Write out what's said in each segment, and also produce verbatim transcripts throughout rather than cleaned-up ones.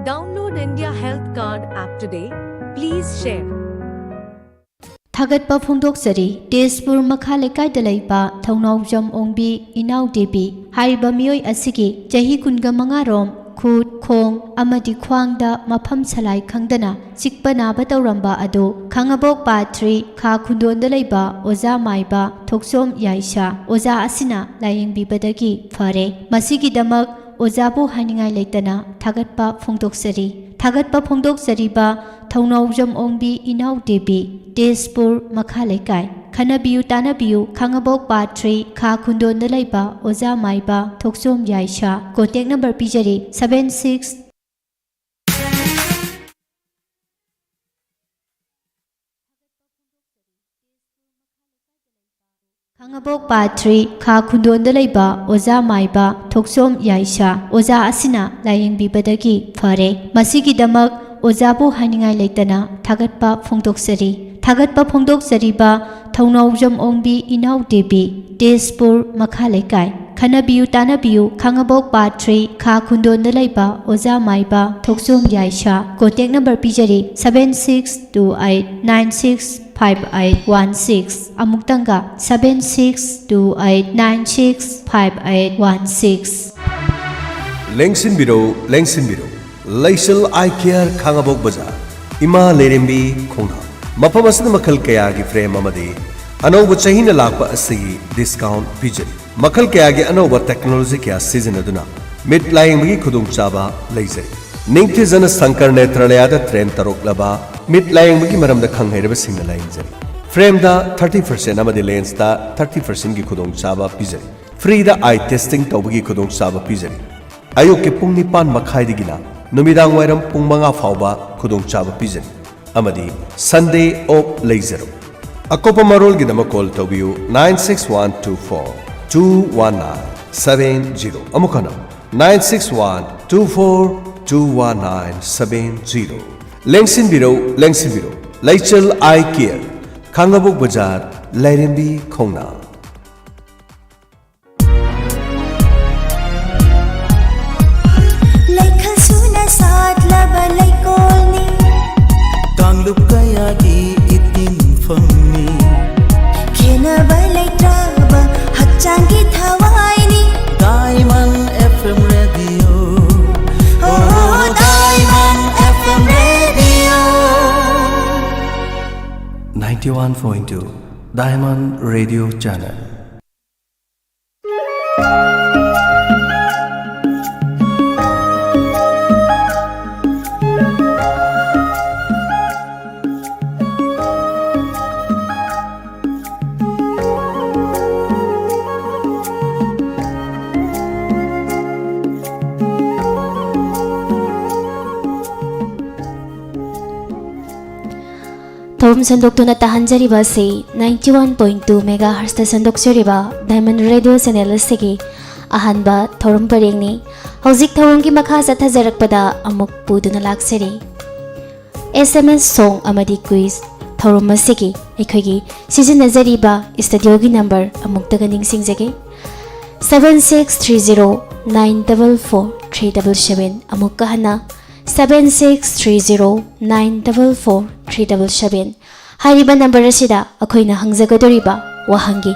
Download India Health Card app today. Please share. ꯊꯥꯒꯠꯄ ꯐꯣꯡꯗꯣꯛꯆꯔꯤ꯫ ꯇꯦꯖꯄꯨꯔ ꯃꯈꯥ ꯂꯩꯀꯥꯏꯗ ꯂꯩꯕ ꯊꯧꯅꯥꯎꯖꯝ ꯑꯣꯡꯕꯤ ꯏꯅꯥꯎ ꯗꯦꯕꯤ ꯍꯥꯏꯔꯤꯕ ꯃꯤꯑꯣꯏ ꯑꯁꯤꯒꯤ ꯆꯍꯤ ꯀꯨꯟꯒ ꯃꯉꯥ ꯔꯣꯝ ꯈꯨꯠ, ꯈꯣꯡ ꯑꯃꯗꯤ ꯈ꯭ꯋꯥꯡꯗ ꯃꯐꯝ ꯁꯂꯥꯏ ꯈꯪꯗꯅ ꯆꯤꯛꯄ ꯅꯥꯕ ꯇꯧꯔꯝꯕ ꯑꯗꯨ ꯈꯥꯉꯕꯣꯛ ꯄꯥꯠ ꯊ꯭ꯔꯤ ꯈꯥ ꯈꯨꯟꯗꯣꯟꯗ ꯂꯩꯕ ꯑꯣꯖꯥ ꯃꯥꯏꯕ ꯊꯣꯛꯆꯣꯝ ꯌꯥꯏꯁꯥ ꯑꯣꯖꯥ ꯑꯁꯤꯅ ꯂꯥꯌꯦꯡꯕꯤꯕꯗꯒꯤ ꯐꯔꯦ꯫ ꯃꯁꯤꯒꯤꯗꯃꯛ ꯑꯣꯖꯥꯕꯨ ꯍꯥꯏꯅꯤꯡꯉꯥꯏ ꯂꯩꯇꯅ ꯊꯥꯒꯠꯄ ꯐꯣꯡꯗꯣꯛꯆꯔꯤ꯫ ꯊꯥꯒꯠꯄ ꯐꯣꯡꯗꯣꯛꯆꯔꯤꯕ ꯊꯧꯅꯥꯎꯖꯝ ꯑꯣꯡꯕꯤ ꯏꯅꯥꯎ ꯗꯦꯕꯤ, ꯇꯦꯖꯄꯨꯔ ꯃꯈꯥ ꯂꯩꯀꯥꯏ꯫ ꯈꯟꯅꯕꯤꯌꯨ ꯇꯥꯅꯕꯤꯌꯨ, ꯈꯥꯉꯕꯣꯛ ꯄꯥꯠ ꯊ꯭ꯔꯤ ꯈꯥ ꯈꯨꯟꯗꯣꯟꯗ ꯂꯩꯕ ꯑꯣꯖꯥ ꯃꯥꯏꯕ ꯊꯣꯛꯆꯣꯝ ꯌꯥꯏꯁꯥ꯫ ꯀꯣꯟꯇꯦꯛ ꯅꯝꯕꯔ ꯄꯤꯖꯔꯤ, seven six. Khangabok part three ꯈꯥ ꯈꯨꯟꯗꯣꯟꯗ ꯂꯩꯕ ꯑꯣꯖꯥ ꯃꯥꯏꯕ ꯊꯣꯛꯆꯣꯝ ꯌꯥꯏꯁꯥ ꯑꯣꯖꯥ ꯑꯁꯤꯅ ꯂꯥꯌꯦꯡꯕꯤꯕꯗꯒꯤ ꯐꯔꯦ꯫ ꯃꯁꯤꯒꯤꯗꯃꯛ ꯑꯣꯖꯥꯕꯨ ꯍꯥꯏꯅꯤꯡꯉꯥꯏ ꯂꯩꯇꯅ ꯊꯥꯒꯠꯄ ꯐꯣꯡꯗꯣꯛꯆꯔꯤ꯫ ꯊꯥꯒꯠꯄ ꯐꯣꯡꯗꯣꯛꯆꯔꯤꯕ ꯊꯧꯅꯥꯎꯖꯝ ꯑꯣꯡꯕꯤ ꯏꯅꯥꯎ ꯗꯦꯕꯤ, ꯇꯦꯖꯄꯨꯔ ꯃꯈꯥ ꯂꯩꯀꯥꯏ꯫ ꯈꯟꯅꯕꯤꯌꯨ ꯇꯥꯅꯕꯤꯌꯨ, ꯈꯥꯉꯕꯣꯛ ꯄꯥꯠ ꯊ꯭ꯔꯤ ꯈꯥ ꯈꯨꯟꯗꯣꯟꯗ ꯂꯩꯕ ꯑꯣꯖꯥ ꯃꯥꯏꯕ ꯊꯣꯛꯆꯣꯝ ꯌꯥꯏꯁꯥ꯫ ꯀꯣꯟꯇꯦꯛ ꯅꯝꯕꯔ ꯄꯤꯖꯔꯤ, seven six two eight nine six five eight one six. ꯑꯃꯨꯛꯇꯪꯒ, seven six two eight nine six five eight one six. ꯂꯦꯡꯁꯤꯟꯕꯤꯔꯧ, ꯂꯦꯡꯁꯤꯟꯕꯤꯔꯧ꯫ ꯂꯩꯆꯤꯜ ꯑꯥꯏ ꯀꯤꯌꯔ, ꯈꯥꯉꯕꯣꯛ ꯕꯖꯥꯔ, ꯏꯃꯥ ꯂꯩꯔꯦꯝꯕꯤ ꯈꯣꯡꯅꯥꯡ꯫ ꯃꯐꯝ ꯑꯁꯤꯗ ꯃꯈꯜ ꯀꯌꯥꯒꯤ ꯐ꯭ꯔꯦꯝ ꯑꯃꯗꯤ ꯑꯅꯧꯕ ꯆꯍꯤꯅ ꯂꯥꯛꯄ ꯑꯁꯤꯒꯤ ꯗꯤꯁꯀꯥꯎꯟꯠ ꯄꯤꯖꯔꯤ꯫ ꯃꯈꯜ ꯀꯌꯥꯒꯤ ꯑꯅꯧꯕ ꯇꯦꯛꯅꯣꯂꯣꯖꯤ ꯀꯌꯥ ꯁꯤꯖꯤꯟꯅꯗꯨꯅ ꯃꯤꯠ ꯂꯥꯌꯦꯡꯕꯒꯤ ꯈꯨꯗꯣꯡꯆꯥꯕ ꯂꯩꯖꯔꯤ꯫ ꯅꯤꯡꯊꯤꯖꯅ ꯁꯪꯀꯔ ꯅꯦꯇ꯭ꯔꯥꯂꯌꯥꯗ ꯇ꯭ꯔꯦꯟ ꯇꯧꯔꯛꯂꯕ ꯃꯤꯠ ꯂꯥꯌꯦꯡꯕꯒꯤ ꯃꯔꯝꯗ ꯈꯪ ꯍꯩꯔꯕꯁꯤꯡꯅ ꯂꯥꯌꯦꯡꯖꯔꯤ꯫ ꯐ꯭ꯔꯦꯝꯗ ꯊꯥꯔꯇꯤ ꯄꯔꯁꯦꯟꯠ ꯑꯃꯗꯤ ꯂꯦꯟꯁꯇ ꯊꯥꯔꯇꯤ ꯄꯔꯁꯦꯟꯠꯀꯤ ꯈꯨꯗꯣꯡꯆꯥꯕ ꯄꯤꯖꯔꯤ꯫ ꯐ꯭ꯔꯤꯗ ꯑꯥꯏ ꯇꯦꯁꯇꯤꯡ ꯇꯧꯕꯒꯤ ꯈꯨꯗꯣꯡꯆꯥꯕ ꯄꯤꯖꯔꯤ꯫ ꯑꯌꯨꯛꯀꯤ ꯄꯨꯡ ꯅꯤꯄꯥꯟ ꯃꯈꯥꯏꯗꯒꯤꯅ ꯅꯨꯃꯤꯗꯥꯡ ꯋꯥꯏꯔꯝ ꯄꯨꯡ ꯃꯉꯥ ꯐꯥꯎꯕ ꯈꯨꯗꯣꯡꯆꯥꯕ ꯄꯤꯖꯔꯤ꯫ ꯑꯃꯗꯤ ꯁꯟꯗꯦ ꯑꯣꯐ ꯂꯩꯖꯔꯣꯏ꯫ ꯑꯀꯨꯞꯄ ꯃꯔꯣꯜꯒꯤꯗꯃꯛ ꯀꯣꯜ ꯇꯧꯕꯤꯌꯨ, nine six one two four two one nine seven zero. ꯑꯃꯨꯛ ꯍꯟꯅ, nine six one two four two one nine seven zero. ꯂꯦꯡꯁꯤꯟꯕꯤꯔꯧ, ꯂꯦꯡꯁꯤꯟꯕꯤꯔꯧ꯫ ꯂꯩꯆꯤꯜ ꯑꯥꯏ ꯀꯤꯌꯔ, ꯈꯥꯉꯕꯣꯛ ꯕꯖꯥꯔ, ꯂꯩꯔꯦꯝꯕꯤ ꯈꯣꯡꯅꯥꯡ꯫ ꯂꯩꯈꯥ ꯁꯨꯅ ꯁꯥꯠ One point two Diamond Radio Channel. ꯊꯧꯔꯝ ꯁꯟꯗꯣꯛꯇꯨꯅ ꯇꯥꯍꯟꯖꯔꯤꯕ ꯑꯁꯤ ninety one point two megahertzꯇ ꯁꯟꯗꯣꯛꯆꯔꯤꯕ Diamond Radio Channel ꯑꯁꯤꯒꯤ ꯑꯍꯥꯟꯕ ꯊꯧꯔꯝ ꯄꯔꯦꯡꯅꯤ꯫ ꯍꯧꯖꯤꯛ ꯊꯧꯔꯝꯒꯤ ꯃꯈꯥ ꯆꯠꯊꯖꯔꯛꯄꯗ ꯑꯃꯨꯛ ꯄꯨꯗꯨꯅ ꯂꯥꯛꯆꯔꯤ꯫ S M S song ꯑꯃꯗꯤ quiz ꯊꯧꯔꯝ ꯑꯁꯤꯒꯤ ꯑꯩꯈꯣꯏꯒꯤ ꯁꯤꯖꯤꯟꯅꯖꯔꯤꯕ studioꯒꯤ number ꯑꯃꯨꯛꯇꯒ ꯅꯤꯡꯁꯤꯡꯖꯒꯦ, seven six three zero nine double four three double seven꯫ ꯑꯃꯨꯛꯀ ꯍꯟꯅ, seven six three zero nine double four three double seven꯫ ꯍꯥꯏꯔꯤꯕ number ꯑꯁꯤꯗ ꯑꯩꯈꯣꯏꯅ ꯍꯪꯖꯒꯗꯧꯔꯤꯕ ꯋꯥꯍꯪꯒꯤ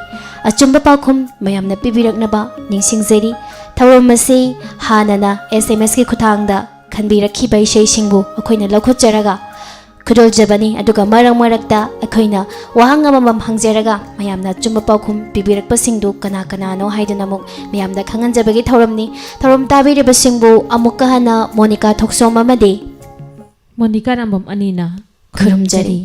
ꯑꯆꯨꯝꯕ ꯄꯥꯎꯈꯨꯝ ꯃꯌꯥꯝꯅ ꯄꯤꯕꯤꯔꯛꯅꯕ ꯅꯤꯡꯁꯤꯡꯖꯔꯤ꯫ ꯊꯧꯔꯝ ꯑꯁꯤ ꯍꯥꯟꯅꯅ S M Sꯀꯤ ꯈꯨꯠꯊꯥꯡꯗ ꯈꯟꯕꯤꯔꯛꯈꯤꯕ ꯏꯁꯩꯁꯤꯡꯕꯨ ꯑꯩꯈꯣꯏꯅ ꯂꯧꯈꯠꯆꯔꯒ ꯈꯨꯗꯣꯜꯖꯕꯅꯤ꯫ ꯑꯗꯨꯒ ꯃꯔꯛ ꯃꯔꯛꯇ ꯑꯩꯈꯣꯏꯅ ꯋꯥꯍꯪ ꯑꯃꯃꯝ ꯍꯪꯖꯔꯒ ꯃꯌꯥꯝꯅ ꯑꯆꯨꯝꯕ ꯄꯥꯎꯈꯨꯝ ꯄꯤꯕꯤꯔꯛꯄꯁꯤꯡꯗꯨ ꯀꯅꯥ ꯀꯅꯥꯅꯣ ꯍꯥꯏꯗꯨꯅ ꯑꯃꯨꯛ ꯃꯌꯥꯝꯗ ꯈꯪꯍꯟꯖꯕꯒꯤ ꯊꯧꯔꯝꯅꯤ꯫ ꯊꯧꯔꯝ ꯇꯥꯕꯤꯔꯤꯕꯁꯤꯡꯕꯨ ꯑꯃꯨꯛꯀ ꯍꯟꯅ ꯃꯣꯅꯤꯀꯥ ꯊꯣꯛꯆꯣꯝ ꯑꯃꯗꯤ ꯃꯣꯅꯤꯀꯥ ꯅꯥꯝꯕꯝ ꯑꯅꯤꯅ ꯈꯨꯔꯨꯝꯖꯔꯤ꯫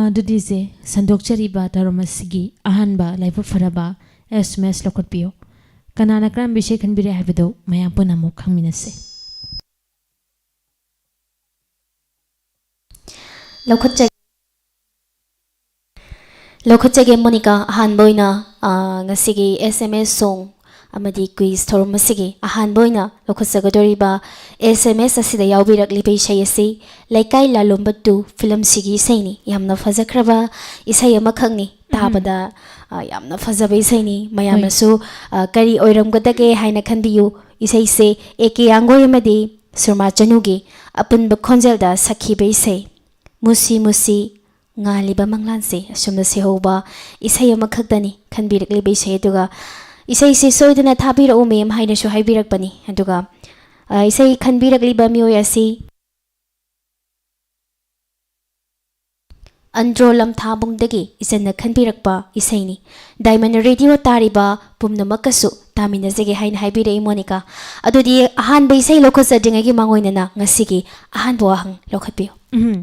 ꯑꯗꯨꯗꯤ ꯏꯆꯦ, ꯁꯟꯗꯣꯛꯆꯔꯤꯕ ꯊꯧꯔꯝ ꯑꯁꯤꯒꯤ ꯑꯍꯥꯟꯕ ꯂꯥꯏꯕꯛ ꯐꯔꯕ S M S ꯂꯧꯈꯠꯄꯤꯌꯨ꯫ ꯀꯅꯥꯅ ꯀꯔꯝꯕ ꯏꯁꯩ ꯈꯟꯕꯤꯔꯦ ꯍꯥꯏꯕꯗꯨ ꯃꯌꯥꯝ ꯄꯨꯟꯅ ꯑꯃꯨꯛ ꯈꯪꯃꯤꯟꯅꯁꯤ꯫ ꯂꯧꯈꯠꯆ-, ꯂꯧꯈꯠꯆꯒꯦ ꯃꯣꯅꯤꯀꯥ꯫ ꯑꯍꯥꯟꯕ ꯑꯣꯏꯅ, ꯑ, ꯉꯁꯤꯒꯤ S M S song ꯑꯃꯗꯤ quiz ꯊꯧꯔꯝ ꯑꯁꯤꯒꯤ ꯑꯍꯥꯟꯕ ꯑꯣꯏꯅ ꯂꯧꯈꯠꯆꯒꯗꯧꯔꯤꯕ S M S ꯑꯁꯤꯗ ꯌꯥꯎꯕꯤꯔꯛꯂꯤꯕ ꯏꯁꯩ ꯑꯁꯤ ꯂꯩꯀꯥꯏ ꯂꯥꯂꯣꯝꯕ two filmꯁꯤꯒꯤ ꯏꯁꯩꯅꯤ꯫ ꯌꯥꯝꯅ ꯐꯖꯈ꯭ꯔꯕ ꯏꯁꯩ ꯑꯃꯈꯛꯅꯤ꯫ ꯎꯝ꯫ ꯇꯥꯕꯗ, ꯑ, ꯌꯥꯝꯅ ꯐꯖꯕ ꯏꯁꯩꯅꯤ꯫ ꯃꯌꯥꯝꯅꯁꯨ, ꯍꯣꯏ꯫ ꯑ, ꯀꯔꯤ ꯑꯣꯏꯔꯝꯒꯗꯒꯦ ꯍꯥꯏꯅ ꯈꯟꯕꯤꯌꯨ꯫ ꯏꯁꯩꯁꯦ A K ꯌꯥꯡꯒꯣꯏ ꯑꯃꯗꯤ ꯁꯨꯔꯃꯥ ꯆꯅꯨꯒꯤ ꯑꯄꯨꯟꯕ ꯈꯣꯟꯖꯦꯜꯗ ꯁꯛꯈꯤꯕ ꯏꯁꯩ ꯃꯨꯁꯤ ꯃꯨꯁꯤ ꯉꯥꯜꯂꯤꯕ ꯃꯪꯂꯥꯟꯁꯦ ꯑꯁꯨꯝꯅ ꯁꯦꯍꯧꯕ ꯏꯁꯩ ꯑꯃꯈꯛꯇꯅꯤ ꯈꯟꯕꯤꯔꯛꯂꯤꯕ ꯏꯁꯩ꯫ ꯑꯗꯨꯒ ꯏꯁꯩꯁꯦ ꯁꯣꯏꯗꯅ ꯊꯥꯕꯤꯔꯛꯎ ꯃꯦꯝ ꯍꯥꯏꯅꯁꯨ ꯍꯥꯏꯕꯤꯔꯛꯄꯅꯤ꯫ ꯑꯗꯨꯒ, ꯑ, ꯏꯁꯩ ꯈꯟꯕꯤꯔꯛꯂꯤꯕ ꯃꯤꯑꯣꯏ ꯑꯁꯤ ꯑꯟꯗ꯭ꯔꯣ ꯂꯝꯊꯥꯕꯨꯡꯗꯒꯤ ꯏꯆꯟꯅ ꯈꯟꯕꯤꯔꯛꯄ ꯏꯁꯩꯅꯤ꯫ ꯗꯥꯏꯃꯟ ꯔꯦꯗꯤꯑꯣ ꯇꯥꯔꯤꯕ ꯄꯨꯝꯅꯃꯛꯀꯁꯨ ꯇꯥꯃꯤꯟꯅꯖꯒꯦ ꯍꯥꯏꯅ ꯍꯥꯏꯕꯤꯔꯛꯏ ꯃꯣꯅꯤꯀꯥ꯫ ꯑꯗꯨꯗꯤ ꯑꯍꯥꯟꯕ ꯏꯁꯩ ꯂꯧꯈꯠꯆꯗ꯭ꯔꯤꯉꯩꯒꯤ ꯃꯥꯡꯑꯣꯏꯅꯅ ꯉꯁꯤꯒꯤ ꯑꯍꯥꯟꯕ ꯋꯥꯍꯪ ꯂꯧꯈꯠꯄꯤꯌꯨ꯫ ꯎꯝ꯫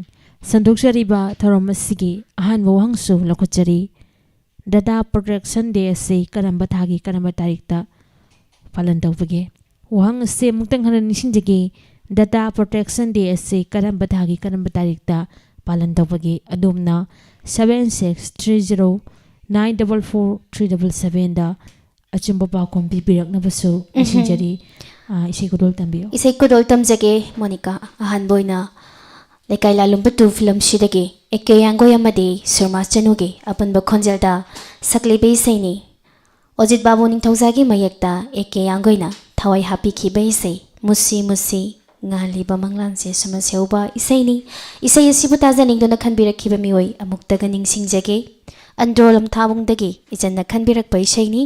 ꯁꯟꯗꯣꯛꯆꯔꯤꯕ ꯊꯧꯔꯝ ꯑꯁꯤꯒꯤ ꯑꯍꯥꯟꯕ ꯋꯥꯍꯪꯁꯨ ꯂꯧꯈꯠꯆꯔꯤ꯫ ꯗꯥꯇꯥ ꯄ꯭ꯔꯣꯇꯦꯛꯁꯟ ꯗꯦ ꯑꯁꯤ ꯀꯔꯝꯕ ꯊꯥꯒꯤ ꯀꯔꯝꯕ ꯇꯥꯔꯤꯛꯇ ꯄꯥꯂꯟ ꯇꯧꯕꯒꯦ? ꯋꯥꯍꯪ ꯑꯁꯤ ꯑꯃꯨꯛꯇꯪ ꯍꯟꯅ ꯅꯤꯡꯁꯤꯡꯖꯒꯦ꯫ ꯗꯥꯇꯥ ꯄ꯭ꯔꯣꯇꯦꯛꯁꯟ ꯗꯦ ꯑꯁꯤ ꯀꯔꯝꯕ ꯊꯥꯒꯤ ꯀꯔꯝꯕ ꯇꯥꯔꯤꯛꯇ ꯄꯥꯂꯟ ꯇꯧꯕꯒꯦ? ꯑꯗꯣꯝꯅ seven six three zero nine double four three double sevenꯗ ꯑꯆꯨꯝꯕ ꯄꯥꯎꯈꯨꯝ ꯄꯤꯕꯤꯔꯛꯅꯕꯁꯨ ꯎꯝꯍꯨꯝ꯫ ꯅꯤꯡꯁꯤꯡꯖꯔꯤ꯫ ꯑ, ꯏꯁꯩ ꯈꯨꯗꯣꯜ ꯇꯝꯕꯤꯌꯨ꯫ ꯏꯁꯩ ꯈꯨꯗꯣꯜ ꯇꯝꯖꯒꯦ ꯃꯣꯅꯤꯀꯥ꯫ ꯑꯍꯥꯟꯕ ꯑꯣꯏꯅ ꯂꯩꯀꯥꯏ ꯂꯥꯂꯨꯝꯕ two ꯐꯤꯂꯝꯁꯤꯗꯒꯤ ꯑꯦ ꯀꯦ ꯌꯥꯡꯒꯣꯏ ꯑꯃꯗꯤ ꯁꯨꯔꯃꯥ ꯆꯅꯨꯒꯤ ꯑꯄꯨꯟꯕ ꯈꯣꯟꯖꯦꯜꯗ ꯁꯛꯂꯤꯕ ꯏꯁꯩꯅꯤ꯫ ꯑꯣꯖꯤꯠ ꯕꯥꯕꯨ ꯅꯤꯡꯊꯧꯖꯥꯒꯤ ꯃꯌꯦꯛꯇ ꯑꯦ ꯀꯦ ꯌꯥꯡꯒꯣꯏꯅ ꯊꯋꯥꯏ ꯍꯥꯞꯄꯤꯈꯤꯕ ꯏꯁꯩ ꯃꯨꯁꯤ ꯃꯨꯁꯤ ꯉꯥꯜꯂꯤꯕ ꯃꯪꯂꯥꯟꯁꯦ ꯁꯨꯝꯅ ꯁꯦꯍꯧꯕ ꯏꯁꯩꯅꯤ꯫ ꯏꯁꯩ ꯑꯁꯤꯕꯨ ꯇꯥꯖꯅꯤꯡꯗꯨꯅ ꯈꯟꯕꯤꯔꯛꯈꯤꯕ ꯃꯤꯑꯣꯏ ꯑꯃꯨꯛꯇꯒ ꯅꯤꯡꯁꯤꯡꯖꯒꯦ꯫ ꯑꯟꯗ꯭ꯔꯣ ꯂꯝꯊꯥꯕꯨꯡꯗꯒꯤ ꯏꯆꯟꯅ ꯈꯟꯕꯤꯔꯛꯄ ꯏꯁꯩꯅꯤ꯫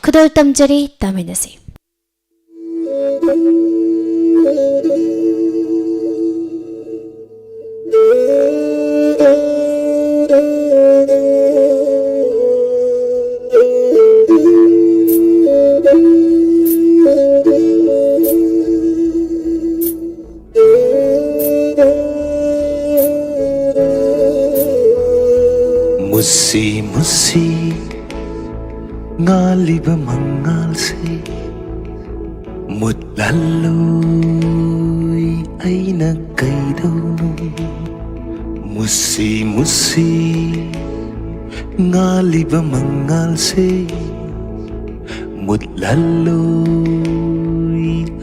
ꯈꯨꯗꯣꯜ ꯇꯝꯖꯔꯤ, ꯇꯥꯃꯤꯟꯅꯁꯤ꯫ ꯃꯨꯁꯤ ꯃꯨꯁꯤ ꯉꯥꯜꯂꯤꯕ ꯃꯉꯥꯜꯁꯦ ꯃꯨꯠꯍꯜꯂꯣꯏ ꯑꯩꯅ ꯀꯩꯗꯧꯅꯨ꯫ ꯃꯨꯁꯤ ꯃꯨꯁꯤ ꯉꯥꯜꯂꯤꯕ ꯃꯉꯥꯜꯁꯦ ꯃꯨꯠꯍꯜꯂꯣꯏ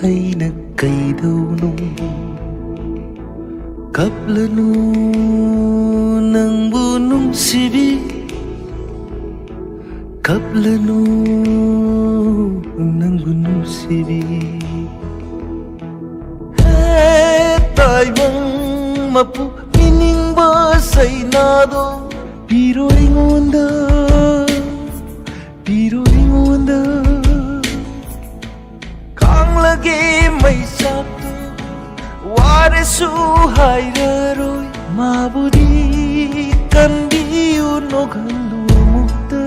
ꯑꯩꯅ ꯀꯩꯗꯧꯅꯨ꯫ ꯀꯞꯂꯅꯨ ꯅꯪꯕꯨ ꯅꯨꯡꯁꯤꯕꯤ, ꯀꯞꯂꯅꯨ ꯅꯪꯕꯨ ꯅꯨꯡꯁꯤꯕꯤ꯫ ꯍꯦ ꯇꯥꯏꯕꯪ ꯃꯄꯨ, ꯃꯤꯅꯤꯡ ꯁꯩꯅꯥꯗꯣ ꯄꯤꯔꯣ ꯑꯩꯉꯣꯟꯗ, ꯄꯤꯔꯣ ꯑꯩꯉꯣꯟꯗ꯫ ꯈꯥꯡꯂꯒꯦ ꯃꯩꯆꯥꯛꯇꯣ, ꯋꯥꯔꯁꯨ ꯍꯥꯏꯔꯔꯣꯏ꯫ ꯃꯥꯕꯨꯗꯤ ꯀꯟꯕꯤꯌꯨ, ꯅꯣꯛꯍꯜꯂꯨ ꯑꯃꯨꯛꯇ꯫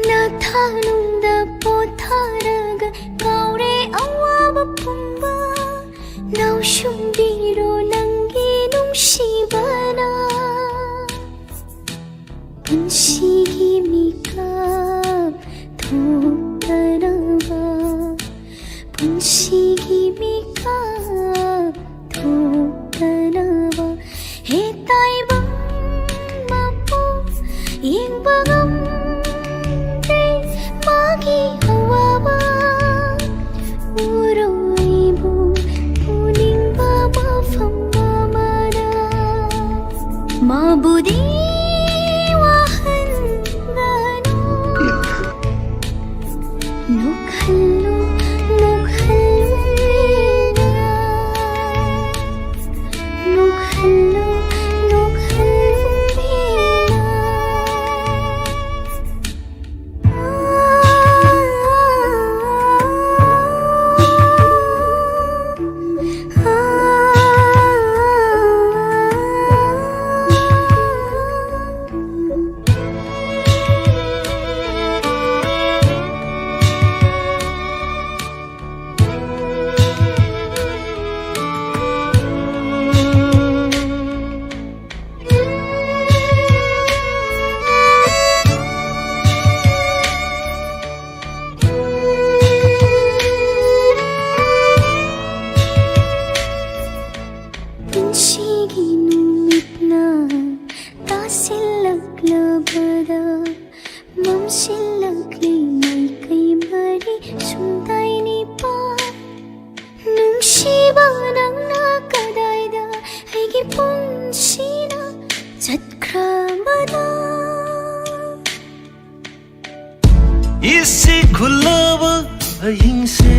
ꯅꯊꯥꯅꯨꯡꯗ ꯄꯣꯊꯥꯔꯒ ꯀꯥꯎꯔꯦ ꯑꯋꯥꯕ ꯄꯨꯝꯕ꯫ ꯂꯧꯁꯨꯝꯕꯤꯔꯣ ꯅꯪꯒꯤ ꯅꯨꯡꯁꯤꯕꯅ꯫ ꯄꯨꯟꯁꯤꯒꯤ ꯃꯤꯀꯞ ꯊꯣꯛꯇꯅꯕ, ꯄꯨꯟꯁꯤꯒꯤ ꯃꯤꯀꯞ ꯊꯣꯛꯇꯅꯕ꯫ ꯍꯦ ꯇꯥꯏꯕꯪ ꯃꯄꯨ, ꯌꯦꯡꯕ ꯉꯝꯗꯦ ꯃꯥꯒꯤ ꯑꯋꯥꯕ꯫ ꯎꯔꯣꯏꯕꯨ ꯎꯅꯤꯡꯕ ꯃꯐꯝ ꯑꯃꯗ꯫ ꯃꯥꯕꯨꯗꯤ ꯋꯥꯍꯟꯒꯅꯨ꯫ ꯅꯣꯛꯍꯜꯂꯨ, ꯅꯣꯛꯍꯜꯂꯨ ꯄꯦꯟꯅ꯫ ꯅꯣꯛꯍꯜꯂꯨ, ꯅꯣꯛꯍꯜꯂꯨ ꯄꯦꯟꯅ꯫ ꯄꯨꯟꯁꯤꯒꯤ ꯅꯨꯃꯤꯠꯅ ꯇꯥꯁꯤꯜꯂꯛꯂꯕꯗ, ꯃꯝꯁꯤꯜꯂꯛꯂꯤ ꯃꯥꯏꯀꯩ ꯃꯔꯤ ꯁꯨꯝꯗꯥꯏ ꯅꯤꯄꯥꯜ꯫ ꯅꯨꯡꯁꯤꯕ ꯅꯪꯅ ꯀꯗꯥꯏꯗ ꯑꯩꯒꯤ ꯄꯨꯟꯁꯤꯅ ꯆꯠꯈ꯭ꯔꯕꯅꯣ? ꯏꯁꯤꯡ ꯈꯨꯜꯂꯕ ꯑꯍꯤꯡꯁꯦ,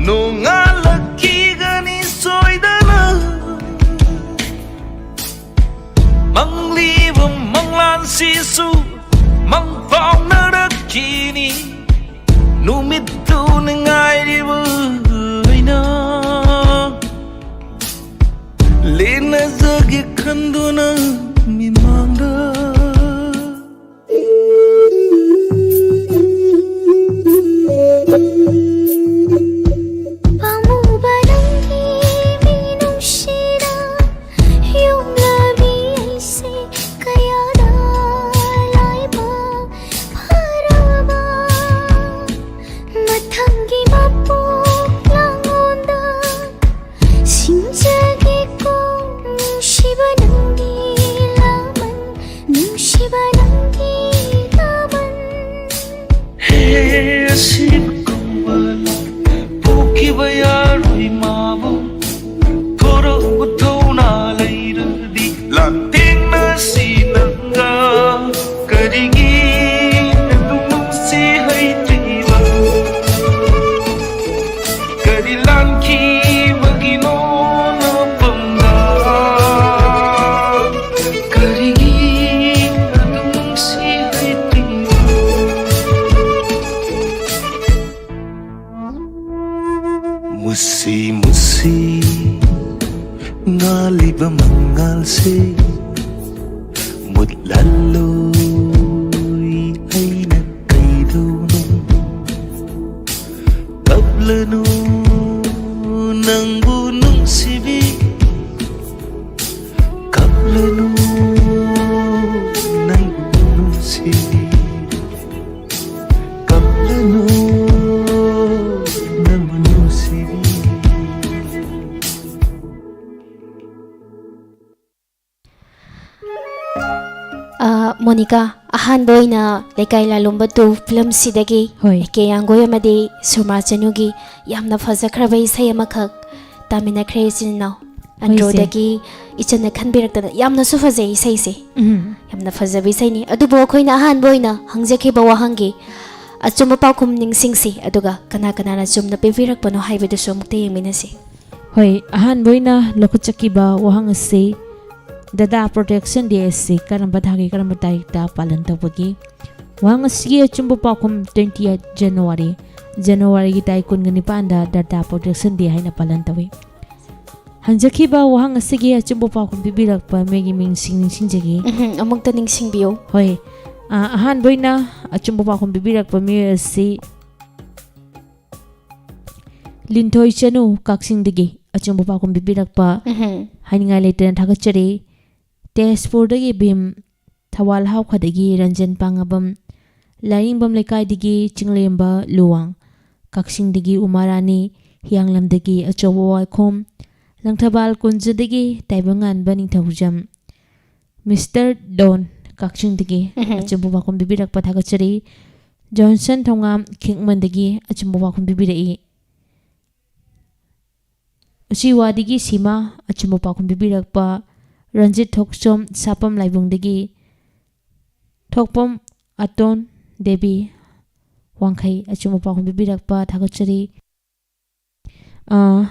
ꯅꯣꯡꯉꯥꯜꯂꯛꯈꯤꯒꯅꯤ꯫ ꯁꯤꯁꯨ ꯃꯪ ꯐꯥꯎꯅꯔꯛꯈꯤꯅꯤ꯫ ꯅꯨꯃꯤꯠꯇꯨ ꯉꯥꯏꯔꯤꯕ ꯑꯩꯅ ꯂꯦꯟꯅꯖꯒꯦ ꯈꯟꯗꯨꯅ ꯃꯤꯃꯥꯡꯗ꯫ ꯄꯥꯝꯃꯨꯕ ꯅꯪꯒꯤ ꯃꯤꯅꯨꯡꯁꯤꯗ ꯌꯣꯝꯂꯕꯤ ꯑꯩꯁꯦ ꯀꯌꯥꯗ ꯂꯥꯏꯕꯛ ꯐꯔꯕ꯫ ꯃꯊꯪꯒꯤ ꯃꯄꯣꯛ ꯂꯥꯡꯂꯣꯟꯗ ꯁꯤꯡꯖꯒꯦꯀꯣ ꯅꯨꯡꯁꯤꯕ ꯅꯪꯒꯤ ꯂꯥꯃꯟ, ꯅꯨꯡꯁꯤꯕ ꯅꯪꯒꯤ ꯂꯥꯃꯟ꯫ ꯍꯦ ꯑꯁꯤꯕ ꯀꯧꯕ ꯄꯣꯛꯈꯤꯕ ꯌꯥꯔꯣꯏ ꯃꯥꯕꯨ ꯊꯣꯔꯛꯎ ꯊꯧꯅꯥ ꯂꯩꯔꯗꯤ ꯂꯥꯟꯊꯦꯡꯅꯁꯤ ꯅꯪꯒ꯫ ꯀꯔꯤꯒꯤ ꯑꯗꯨꯃꯛꯁꯤ ꯍꯩꯇ꯭ꯔꯤꯕ? ꯀꯔꯤ ꯂꯥꯟꯈꯤꯕꯒꯤꯅꯣ ꯅꯄꯝꯗ? ꯀꯔꯤꯒꯤ ꯑꯗꯨꯃꯛꯁꯤ ꯍꯩꯇ꯭ꯔꯤꯕ? ꯃꯨꯁꯤ ꯃꯨꯁꯤ ꯉꯥꯜꯂꯤꯕ ꯃꯉꯥꯜꯁꯦ ꯃꯨꯠꯍꯜꯂꯣꯏ ꯑꯩꯅ ꯀꯩꯗꯧꯅꯣ? ꯀꯞꯂꯅꯨ ꯅꯪꯕꯨ ꯅꯨꯡꯁꯤꯕꯤ, ꯀꯞꯂꯅꯨ ꯅꯪꯕꯨ ꯅꯨꯡꯁꯤꯕꯤ꯫ ꯀꯞꯂꯅꯨ ꯅꯪꯕꯨ ꯅꯨꯡꯁꯤꯕꯤ꯫ ꯑ, ꯃꯣꯅꯤꯀꯥ, ꯑꯍꯥꯟꯕ ꯑꯣꯏꯅ ꯂꯩꯀꯥꯏ ꯂꯥꯂꯣꯝꯕ ꯇꯨ ꯐꯤꯂꯝꯁꯤꯗꯒꯤ ꯍꯣꯏ꯫ ꯑꯦ ꯀꯦ ꯌꯥꯡꯒꯣꯏ ꯑꯃꯗꯤ ꯁꯨꯔꯃꯥ ꯆꯅꯨꯒꯤ ꯌꯥꯝꯅ ꯐꯖꯈ꯭ꯔꯕ ꯏꯁꯩ ꯑꯃꯈꯛ ꯇꯥꯃꯤꯟꯅꯈ꯭ꯔꯦ ꯏꯆꯤꯟ ꯏꯅꯥꯎ꯫ ꯍꯣꯏ, ꯏꯆꯦ꯫ ꯑꯟꯗ꯭ꯔꯣꯗꯒꯤ ꯏꯆꯟꯅ ꯈꯟꯕꯤꯔꯛꯇꯅ ꯌꯥꯝꯅꯁꯨ ꯐꯖꯩ ꯏꯁꯩꯁꯦ꯫ ꯎꯝ꯫ ꯌꯥꯝꯅ ꯐꯖꯕ ꯏꯁꯩꯅꯤ꯫ ꯑꯗꯨꯕꯨ ꯑꯩꯈꯣꯏꯅ ꯑꯍꯥꯟꯕ ꯑꯣꯏꯅ ꯍꯪꯖꯈꯤꯕ ꯋꯥꯍꯪꯒꯤ ꯑꯆꯨꯝꯕ ꯄꯥꯎꯈꯨꯝ ꯅꯤꯡꯁꯤꯡꯁꯤ, ꯑꯗꯨꯒ ꯀꯅꯥ ꯀꯅꯥꯅ ꯆꯨꯝꯅ ꯄꯤꯕꯤꯔꯛꯄꯅꯣ ꯍꯥꯏꯕꯗꯨꯁꯨ ꯑꯃꯨꯛꯇ ꯌꯦꯡꯃꯤꯟꯅꯁꯤ꯫ ꯍꯣꯏ, ꯑꯍꯥꯟꯕ ꯑꯣꯏꯅ ꯂꯧꯈꯠꯆꯈꯤꯕ ꯋꯥꯍꯪ ꯑꯁꯤ Data Protection Day ꯑꯁꯤ ꯀꯔꯝꯕ ꯊꯥꯒꯤ ꯀꯔꯝꯕ ꯇꯥꯔꯤꯛꯇ ꯄꯥꯂꯟ ꯇꯧꯕꯒꯦ? ꯋꯥꯍꯪ ꯑꯁꯤꯒꯤ ꯑꯆꯨꯝꯕ ꯄꯥꯎꯈꯨꯝ, twenty eight January, ꯖꯅꯋꯥꯔꯤꯒꯤ ꯇꯥꯔꯤꯛ ꯀꯨꯟꯒ ꯅꯤꯄꯥꯟꯗ Data Protection Day ꯍꯥꯏꯅ ꯄꯥꯂꯟ ꯇꯧꯏ꯫ ꯍꯪꯖꯈꯤꯕ ꯋꯥꯍꯪ ꯑꯁꯤꯒꯤ ꯑꯆꯨꯝꯕ ꯄꯥꯎꯈꯨꯝ ꯄꯤꯕꯤꯔꯛꯄ ꯃꯤꯒꯤ ꯃꯤꯡꯁꯤꯡ ꯅꯤꯡꯁꯤꯡꯖꯒꯦ꯫ ꯎꯝꯍꯨꯝ, ꯑꯃꯨꯛꯇ ꯅꯤꯡꯁꯤꯡꯕꯤꯌꯨ꯫ ꯍꯣꯏ꯫ ꯑ, ꯑꯍꯥꯟꯕ ꯑꯣꯏꯅ ꯑꯆꯨꯝꯕ ꯄꯥꯎꯈꯨꯝ ꯄꯤꯕꯤꯔꯛꯄ ꯃꯤꯑꯣꯏ ꯑꯁꯤ ꯂꯤꯟꯊꯣꯏ ꯆꯅꯨ, ꯀꯛꯆꯤꯡꯗꯒꯤ ꯑꯆꯨꯝꯕ ꯄꯥꯎꯈꯨꯝ ꯄꯤꯕꯤꯔꯛꯄ ꯎꯝꯍꯨꯝ꯫ ꯍꯥꯏꯅꯤꯡꯉꯥꯏ ꯂꯩꯇꯅ ꯊꯥꯒꯠꯆꯔꯤ꯫ ꯇꯦꯖꯄꯨꯔꯗꯒꯤ ꯚꯤꯝ, ꯊꯧꯕꯥꯜ ꯍꯥꯎꯈꯗꯒꯤ ꯔꯟꯖꯟ ꯄꯥꯡꯉꯕꯝ, ꯂꯥꯏꯔꯤꯡꯕꯝ ꯂꯩꯀꯥꯏꯗꯒꯤ ꯆꯤꯡꯂꯦꯝꯕ ꯂꯨꯋꯥꯡ, ꯀꯛꯆꯤꯡꯗꯒꯤ ꯎꯃꯥꯔꯥꯅꯤ, ꯍꯤꯌꯥꯡꯂꯝꯗꯒꯤ ꯑꯆꯧꯕ ꯋꯥꯏꯈꯣꯝ, ꯂꯪꯊꯕꯥꯜ ꯀꯨꯟꯖꯗꯒꯤ ꯇꯥꯏꯕꯪꯉꯥꯟꯕ ꯅꯤꯡꯊꯧꯖꯝ, Mister Don, ꯀꯛꯆꯤꯡꯗꯒꯤ ꯎꯝꯍꯨꯝ꯫ ꯑꯆꯨꯝꯕ ꯄꯥꯎꯈꯨꯝ ꯄꯤꯕꯤꯔꯛꯄ ꯊꯥꯒꯠꯆꯔꯤ꯫ ꯖꯣꯟꯁꯟ ꯊꯣꯉꯥꯝ, ꯈꯤꯡꯃꯟꯗꯒꯤ ꯑꯆꯨꯝꯕ ꯄꯥꯎꯈꯨꯝ ꯄꯤꯕꯤꯔꯛꯏ꯫ ꯎꯆꯤꯋꯥꯗꯒꯤ ꯁꯤꯃꯥ, ꯑꯆꯨꯝꯕ ꯄꯥꯎꯈꯨꯝ ꯄꯤꯕꯤꯔꯛꯄ ꯔꯟꯖꯤꯠ ꯊꯣꯛꯆꯣꯝ, ꯁꯥꯄꯝ ꯂꯥꯏꯕꯨꯡꯗꯒꯤ ꯊꯣꯛꯄꯝ ꯑꯇꯣꯟ ꯗꯦꯕꯤ, ꯋꯥꯡꯈꯩ, ꯑꯆꯨꯝꯕ ꯄꯥꯎꯈꯨꯝ ꯄꯤꯕꯤꯔꯛꯄ ꯊꯥꯒꯠꯆꯔꯤ꯫ ꯑ,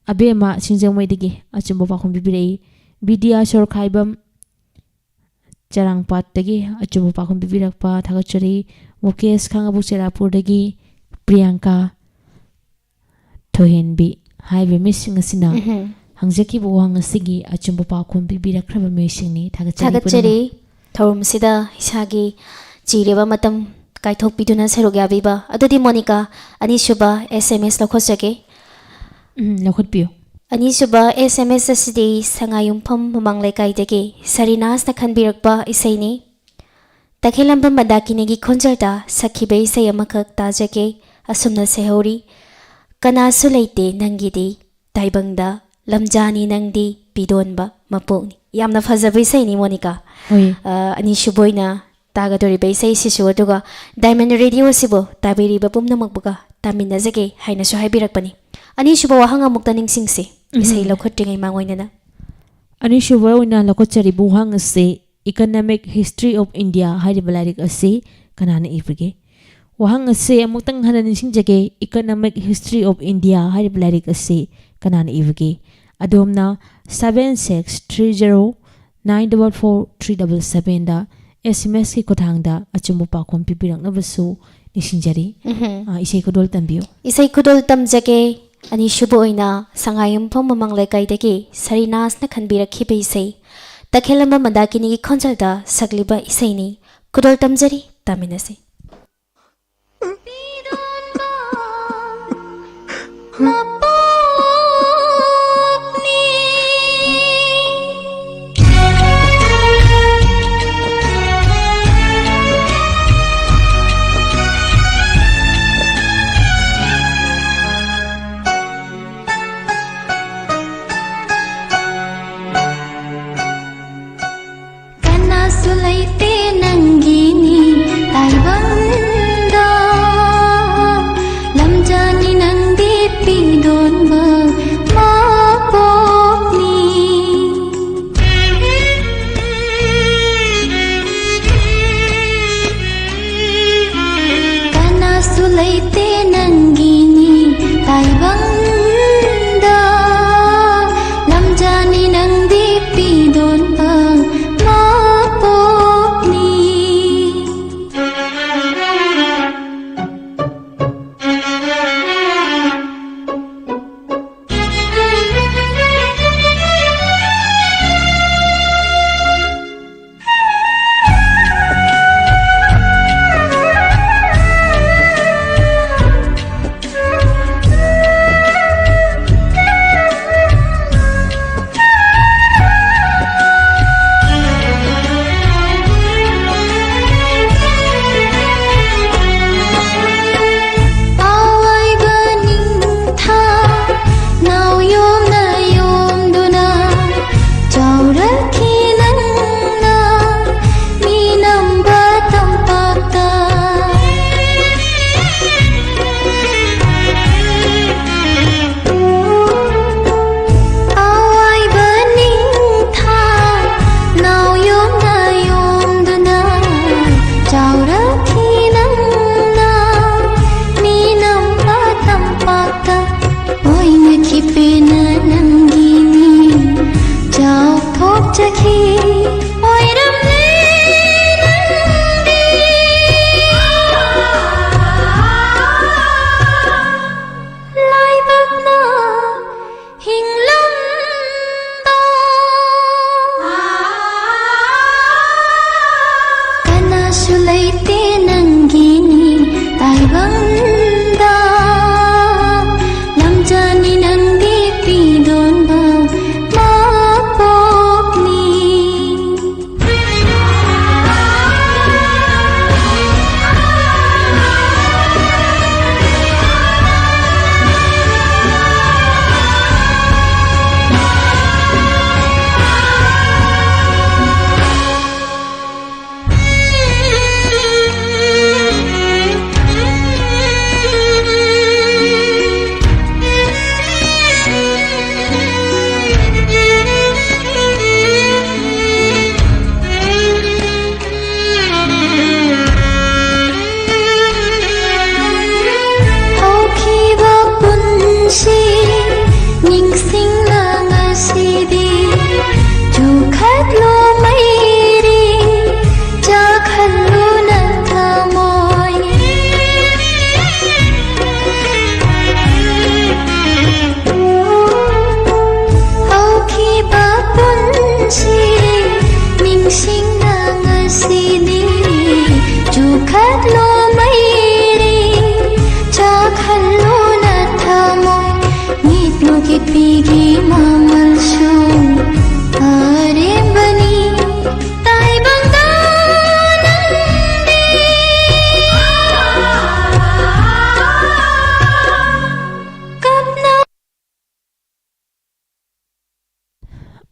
ꯑꯕꯦꯝꯃ ꯁꯤꯡꯖꯃꯩꯗꯒꯤ ꯑꯆꯨꯝꯕ ꯄꯥꯎꯈꯨꯝ ꯄꯤꯕꯤꯔꯛꯏ꯫ ꯕꯤꯗ꯭ꯌꯥ ꯁꯣꯔꯈꯥꯏꯕꯝ ꯆꯔꯥꯡꯄꯥꯠꯇꯒꯤ ꯑꯆꯨꯝꯕ ꯄꯥꯎꯈꯨꯝ ꯄꯤꯕꯤꯔꯛꯄ ꯊꯥꯒꯠꯆꯔꯤ꯫ ꯃꯨꯀꯦꯁ ꯈꯥꯉꯕꯣꯛ ꯆꯦꯔꯥꯄꯨꯔꯗꯒꯤ ꯄ꯭ꯔꯤꯌꯥꯡꯀꯥ ꯊꯣꯏꯍꯦꯟꯕꯤ ꯍꯥꯏꯔꯤꯕ ꯃꯤꯁꯤꯡ ꯑꯁꯤꯅ ꯎꯝꯍꯨꯝ꯫ ꯍꯪꯖꯈꯤꯕ ꯋꯥꯍꯪ ꯑꯁꯤꯒꯤ ꯑꯆꯨꯝꯕ ꯄꯥꯎꯈꯨꯝ ꯄꯤꯕꯤꯔꯛꯈ꯭ꯔꯕ ꯃꯤꯑꯣꯏꯁꯤꯡꯅꯤ꯫ ꯊꯥꯒꯠꯆꯔꯤ ꯊꯥꯒꯠꯆꯔꯤ꯫ ꯄꯨꯝꯅꯃꯛ꯫ ꯊꯧꯔꯝꯁꯤꯗ ꯏꯁꯥꯒꯤ ꯆꯤꯔꯕ ꯃꯇꯝ ꯀꯥꯏꯊꯣꯛꯄꯤꯗꯨꯅ ꯁꯔꯨꯛ ꯌꯥꯕꯤꯕ꯫ ꯑꯗꯨꯗꯤ ꯃꯣꯅꯤꯀꯥ, ꯑꯅꯤꯁꯨꯕ S M S ꯂꯧꯈꯠꯆꯒꯦ꯫ ꯎꯝ, ꯂꯧꯈꯠꯄꯤꯌꯨ꯫ ꯑꯅꯤꯁꯨꯕ S M S ꯑꯁꯤꯗꯤ ꯁꯉꯥꯏꯌꯨꯝꯐꯝ ꯃꯃꯥꯡ ꯂꯩꯀꯥꯏꯗꯒꯤ ꯁꯔꯤꯅꯥꯁꯅ ꯈꯟꯕꯤꯔꯛꯄ ꯏꯁꯩꯅꯤ꯫ ꯇꯈꯦꯜꯂꯝꯕꯝ ꯃꯟꯗꯥꯀꯤꯅꯤꯒꯤ ꯈꯣꯟꯖꯦꯜꯗ ꯁꯛꯈꯤꯕ ꯏꯁꯩ ꯑꯃꯈꯛ ꯇꯥꯖꯒꯦ꯫ ꯑꯁꯨꯝꯅ ꯁꯩꯍꯧꯔꯤ: "ꯀꯅꯥꯁꯨ ꯂꯩꯇꯦ ꯅꯪꯒꯤꯗꯤ ꯇꯥꯏꯕꯪꯗ, ꯂꯝꯖꯥꯅꯤ ꯅꯪꯗꯤ ꯄꯤꯗꯣꯟꯕ ꯃꯄꯣꯛꯅꯤ"꯫ ꯌꯥꯝꯅ ꯐꯖꯕ ꯏꯁꯩꯅꯤ, ꯃꯣꯅꯤꯀꯥ꯫ ꯍꯣꯏ꯫ ꯑ, ꯑꯅꯤꯁꯨꯕ ꯑꯣꯏꯅ ꯇꯥꯒꯗꯧꯔꯤꯕ ꯏꯁꯩꯁꯤꯁꯨ, ꯑꯗꯨꯒ Diamond Radio ꯑꯁꯤꯕꯨ ꯇꯥꯕꯤꯔꯤꯕ ꯄꯨꯝꯅꯃꯛꯄꯨꯒ ꯇꯥꯃꯤꯟꯅꯖꯒꯦ ꯍꯥꯏꯅꯁꯨ ꯍꯥꯏꯕꯤꯔꯛꯄꯅꯤ꯫ ꯑꯅꯤꯁꯨꯕ ꯋꯥꯍꯪ ꯑꯃꯨꯛꯇ ꯅꯤꯡꯁꯤꯡꯁꯤ, ꯎꯝ꯫ ꯏꯁꯩ ꯂꯧꯈꯠꯇ꯭ꯔꯤꯉꯩ ꯃꯥꯡꯑꯣꯏꯅꯅ꯫ ꯑꯅꯤꯁꯨꯕ ꯑꯣꯏꯅ ꯂꯧꯈꯠꯆꯔꯤꯕ ꯋꯥꯍꯪ ꯑꯁꯤ Economic History of India ꯍꯥꯏꯔꯤꯕ ꯂꯥꯏꯔꯤꯛ ꯑꯁꯤ ꯀꯅꯥꯅ ꯏꯕꯒꯦ? ꯋꯥꯍꯪ ꯑꯁꯤ ꯑꯃꯨꯛꯇꯪ ꯍꯟꯅ ꯅꯤꯡꯁꯤꯡꯖꯒꯦ, Economic History of India ꯍꯥꯏꯔꯤꯕ ꯂꯥꯏꯔꯤꯛ ꯑꯁꯤ ꯀꯅꯥꯅ ꯏꯕꯒꯦ? ꯑꯗꯣꯝꯅ seven six three zero Nine double four three double seven ꯗ S M S ꯀꯤ ꯈꯨꯠꯊꯥꯡꯗ ꯑꯆꯨꯝꯕ ꯄꯥꯎꯈꯨꯝ ꯄꯤꯕꯤꯔꯛꯅꯕꯁꯨ ꯅꯤꯡꯁꯤꯡꯖꯔꯤ꯫ ꯎꯝꯍꯨꯝ꯫ ꯑ, ꯏꯁꯩ ꯈꯨꯗꯣꯜ ꯇꯝꯕꯤꯌꯨ꯫ ꯏꯁꯩ ꯈꯨꯗꯣꯜ ꯇꯝꯖꯒꯦ꯫ ꯑꯅꯤꯁꯨꯕ ꯑꯣꯏꯅ ꯁꯉꯥꯏꯌꯨꯝꯐꯝ ꯃꯃꯥꯡ ꯂꯩꯀꯥꯏꯗꯒꯤ ꯁꯔꯤꯅꯥꯁꯅ ꯈꯟꯕꯤꯔꯛꯈꯤꯕ ꯏꯁꯩ ꯇꯈꯦꯜꯂꯝꯕ ꯃꯟꯗꯥꯀꯤꯅꯤꯒꯤ ꯈꯣꯟꯖꯦꯜꯗ ꯁꯛꯂꯤꯕ ꯏꯁꯩꯅꯤ꯫ ꯈꯨꯗꯣꯜ ꯇꯝꯖꯔꯤ, ꯇꯥꯃꯤꯟꯅꯁꯤ꯫ ꯀꯅꯥꯁꯨ ꯂꯩꯇꯦ ꯅꯪꯒꯤꯅꯤ ꯇꯥꯏꯕꯪꯗ, ꯂꯝꯖꯥꯅꯤ ꯅꯪꯗꯤ ꯄꯤꯗꯣ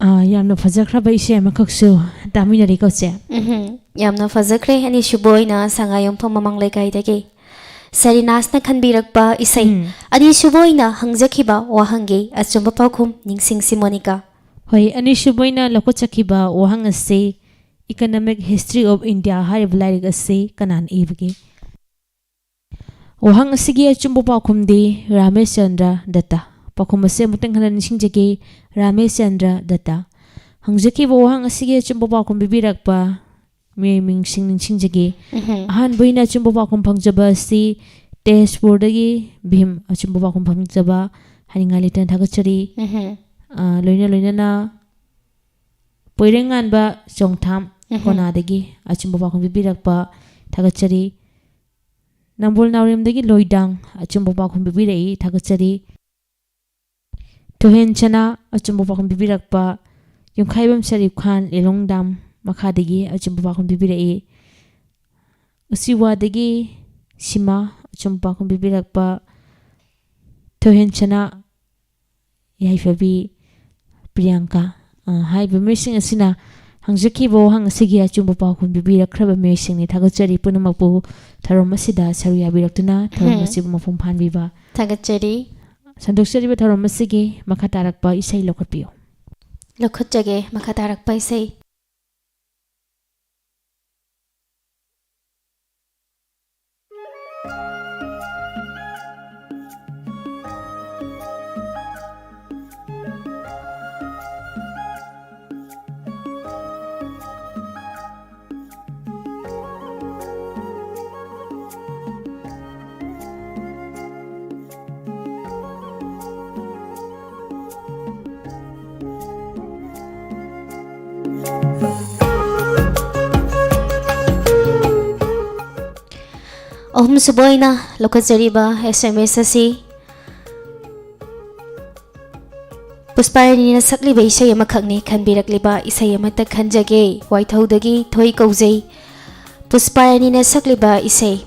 ꯑꯥ, ꯌꯥꯝꯅ ꯐꯖꯈ꯭ꯔꯕ ꯏꯁꯩ ꯑꯃꯈꯛꯁꯨ ꯇꯥꯃꯤꯟꯅꯔꯤꯀꯣ, ꯆꯦ꯫ ꯎꯝꯍꯨꯝ꯫ ꯌꯥꯝꯅ ꯐꯖꯈ꯭ꯔꯦ꯫ ꯑꯅꯤꯁꯨꯕ ꯑꯣꯏꯅ ꯁꯉꯥꯏꯌꯨꯝꯐꯝ ꯃꯃꯥꯡ ꯂꯩꯀꯥꯏꯗꯒꯤ ꯁꯔꯤꯅꯥꯁꯅ ꯈꯟꯕꯤꯔꯛꯄ ꯏꯁꯩ꯫ ꯎꯝ꯫ ꯑꯅꯤꯁꯨꯕ ꯑꯣꯏꯅ ꯍꯪꯖꯈꯤꯕ ꯋꯥꯍꯪꯒꯤ ꯑꯆꯨꯝꯕ ꯄꯥꯎꯈꯨꯝ ꯅꯤꯡꯁꯤꯡꯁꯤ, ꯃꯣꯅꯤꯀꯥ꯫ ꯍꯣꯏ, ꯑꯅꯤꯁꯨꯕ ꯑꯣꯏꯅ ꯂꯧꯈꯠꯆꯈꯤꯕ ꯋꯥꯍꯪ ꯑꯁꯤ Economic History of India ꯍꯥꯏꯔꯤꯕ ꯂꯥꯏꯔꯤꯛ ꯑꯁꯤ ꯀꯅꯥꯅ ꯏꯕꯒꯦ? ꯋꯥꯍꯪ ꯑꯁꯤꯒꯤ ꯑꯆꯨꯝꯕ ꯄꯥꯎꯈꯨꯝꯗꯤ ꯔꯥꯃꯦꯁꯆꯟꯗ꯭ꯔ ꯗꯠꯇ꯫ ꯄꯥꯎꯈꯨꯝ ꯑꯁꯤ ꯑꯃꯨꯛꯇꯪ ꯍꯟꯅ ꯅꯤꯡꯁꯤꯡꯖꯒꯦ, ꯔꯥꯃꯦꯁꯆꯟꯗ꯭ꯔ ꯗꯠꯇ꯫ ꯍꯪꯖꯈꯤꯕ ꯋꯥꯍꯪ ꯑꯁꯤꯒꯤ ꯑꯆꯨꯝꯕ ꯄꯥꯎꯈꯨꯝ ꯄꯤꯕꯤꯔꯛꯄ ꯃꯤꯑꯣꯏ ꯃꯤꯡꯁꯤꯡ ꯅꯤꯡꯁꯤꯡꯖꯒꯦ꯫ ꯎꯝꯍꯨꯝ꯫ ꯑꯍꯥꯟꯕ ꯑꯣꯏꯅ ꯑꯆꯨꯝꯕ ꯄꯥꯎꯈꯨꯝ ꯐꯪꯖꯕ ꯑꯁꯤ ꯇꯦꯖꯄꯨꯔꯗꯒꯤ ꯚꯤꯝ ꯑꯆꯨꯝꯕ ꯄꯥꯎꯈꯨꯝ ꯐꯪꯖꯕ ꯍꯥꯏꯅꯤꯡꯉꯥꯏ ꯂꯩꯇꯅ ꯊꯥꯒꯠꯆꯔꯤ꯫ ꯎꯝꯍꯨꯝ꯫ ꯑ, ꯂꯣꯏꯅ ꯂꯣꯏꯅꯅ ꯄꯣꯏꯔꯦꯡꯉꯥꯟꯕ ꯆꯣꯡꯊꯥꯝ ꯎꯝꯍꯨꯝ꯫ ꯀꯣꯅꯥꯗꯒꯤ ꯑꯆꯨꯝꯕ ꯄꯥꯎꯈꯨꯝ ꯄꯤꯕꯤꯔꯛꯄ ꯊꯥꯒꯠꯆꯔꯤ꯫ ꯅꯝꯕꯣꯜ ꯅꯥꯎꯔꯦꯝꯗꯒꯤ ꯂꯣꯏꯗꯥꯡ ꯑꯆꯨꯝꯕ ꯄꯥꯎꯈꯨꯝ ꯄꯤꯕꯤꯔꯛꯏ, ꯊꯥꯒꯠꯆꯔꯤ꯫ ꯊꯣꯏꯍꯦꯟ ꯁꯅꯥ ꯑꯆꯨꯝꯕ ꯄꯥꯎꯈꯨꯝ ꯄꯤꯕꯤꯔꯛꯄ ꯌꯨꯝꯈꯥꯏꯕꯝ ꯁꯔꯤꯐ ꯈꯥꯟ ꯂꯤꯂꯣꯡ ꯗꯥꯝ ꯃꯈꯥꯗꯒꯤ ꯑꯆꯨꯝꯕ ꯄꯥꯎꯈꯨꯝ ꯄꯤꯕꯤꯔꯛꯏ꯫ ꯎꯆꯤꯋꯥꯗꯒꯤ ꯁꯤꯃꯥ ꯑꯆꯨꯝꯕ ꯄꯥꯎꯈꯨꯝ ꯄꯤꯕꯤꯔꯛꯄ ꯊꯣꯏꯍꯦꯟ ꯁꯅꯥ ꯌꯥꯏꯐꯕꯤ ꯄ꯭ꯔꯤꯌꯥꯡꯀꯥ, ꯑ, ꯍꯥꯏꯔꯤꯕ ꯃꯤꯑꯣꯏꯁꯤꯡ ꯑꯁꯤꯅ ꯍꯪꯖꯈꯤꯕ ꯋꯥꯍꯪ ꯑꯁꯤꯒꯤ ꯑꯆꯨꯝꯕ ꯄꯥꯎꯈꯨꯝ ꯄꯤꯕꯤꯔꯛꯈ꯭ꯔꯕ ꯃꯤꯑꯣꯏꯁꯤꯡꯅꯤ꯫ ꯊꯥꯒꯠꯆꯔꯤ ꯄꯨꯝꯅꯃꯛꯄꯨ ꯊꯧꯔꯝ ꯑꯁꯤꯗ ꯁꯔꯨꯛ ꯌꯥꯕꯤꯔꯛꯇꯨꯅ ꯊꯧꯔꯝ ꯎꯝ꯫ ꯑꯁꯤꯕꯨ ꯃꯄꯨꯡ ꯐꯥꯍꯟꯕꯤꯕ꯫ ꯊꯥꯒꯠꯆꯔꯤ꯫ ꯁꯟꯗꯣꯛꯆꯔꯤꯕ ꯊꯧꯔꯝ ꯑꯁꯤꯒꯤ ꯃꯈꯥ ꯇꯥꯔꯛꯄ ꯏꯁꯩ ꯂꯧꯈꯠꯄꯤꯌꯨ꯫ ꯂꯧꯈꯠꯆꯒꯦ ꯃꯈꯥ ꯇꯥꯔꯛꯄ ꯏꯁꯩ꯫ ꯑꯍꯨꯝꯁꯨꯕ ꯑꯣꯏꯅ ꯂꯧꯈꯠꯆꯔꯤꯕ S M S ꯑꯁꯤ ꯄꯨꯁꯄꯥꯔꯥꯅꯤꯅ ꯁꯛꯂꯤꯕ ꯏꯁꯩ ꯑꯃꯈꯛꯅꯤ꯫ ꯈꯟꯕꯤꯔꯛꯂꯤꯕ ꯏꯁꯩ ꯑꯃꯠꯇ ꯈꯟꯖꯒꯦ꯫ ꯋꯥꯏꯊꯧꯗꯒꯤ ꯊꯣꯏ ꯀꯧꯖꯩ꯫ ꯄꯨꯁꯄꯥꯔꯥꯅꯤꯅ ꯁꯛꯂꯤꯕ ꯏꯁꯩ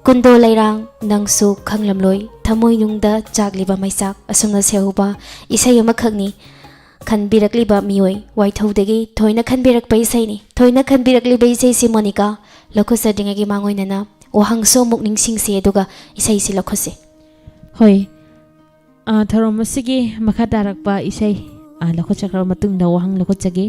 ꯀꯨꯟꯗꯣ ꯂꯩꯔꯥꯡ ꯅꯪꯁꯨ ꯈꯪꯂꯝꯂꯣꯏ, ꯊꯃꯣꯏꯅꯨꯡꯗ ꯆꯥꯛꯂꯤꯕ ꯃꯩꯆꯥꯛ꯫ ꯑꯁꯨꯝꯅ ꯁꯦꯍꯧꯕ ꯏꯁꯩ ꯑꯃꯈꯛꯅꯤ꯫ ꯈꯟꯕꯤꯔꯛꯂꯤꯕ ꯃꯤꯑꯣꯏ ꯋꯥꯏꯊꯧꯗꯒꯤ ꯊꯣꯏꯅ ꯈꯟꯕꯤꯔꯛꯄ ꯏꯁꯩꯅꯤ꯫ ꯊꯣꯏꯅ ꯈꯟꯕꯤꯔꯛꯂꯤꯕ ꯏꯁꯩꯁꯤ ꯃꯣꯅꯤꯀꯥ ꯂꯧꯈꯠꯆꯗ꯭ꯔꯤꯉꯩꯒꯤ ꯃꯥꯡꯑꯣꯏꯅꯅ ꯋꯥꯍꯪꯁꯨ ꯑꯃꯨꯛ ꯅꯤꯡꯁꯤꯡꯁꯤ, ꯑꯗꯨꯒ ꯏꯁꯩꯁꯤ ꯂꯧꯈꯠꯁꯤ꯫ ꯍꯣꯏ, ꯑ, ꯊꯧꯔꯝ ꯑꯁꯤꯒꯤ ꯃꯈꯥ ꯇꯥꯔꯛꯄ ꯏꯁꯩ, ꯑ, ꯂꯧꯈꯠꯆꯈ꯭ꯔꯕ ꯃꯇꯨꯡꯗ ꯋꯥꯍꯪ ꯂꯧꯈꯠꯆꯒꯦ꯫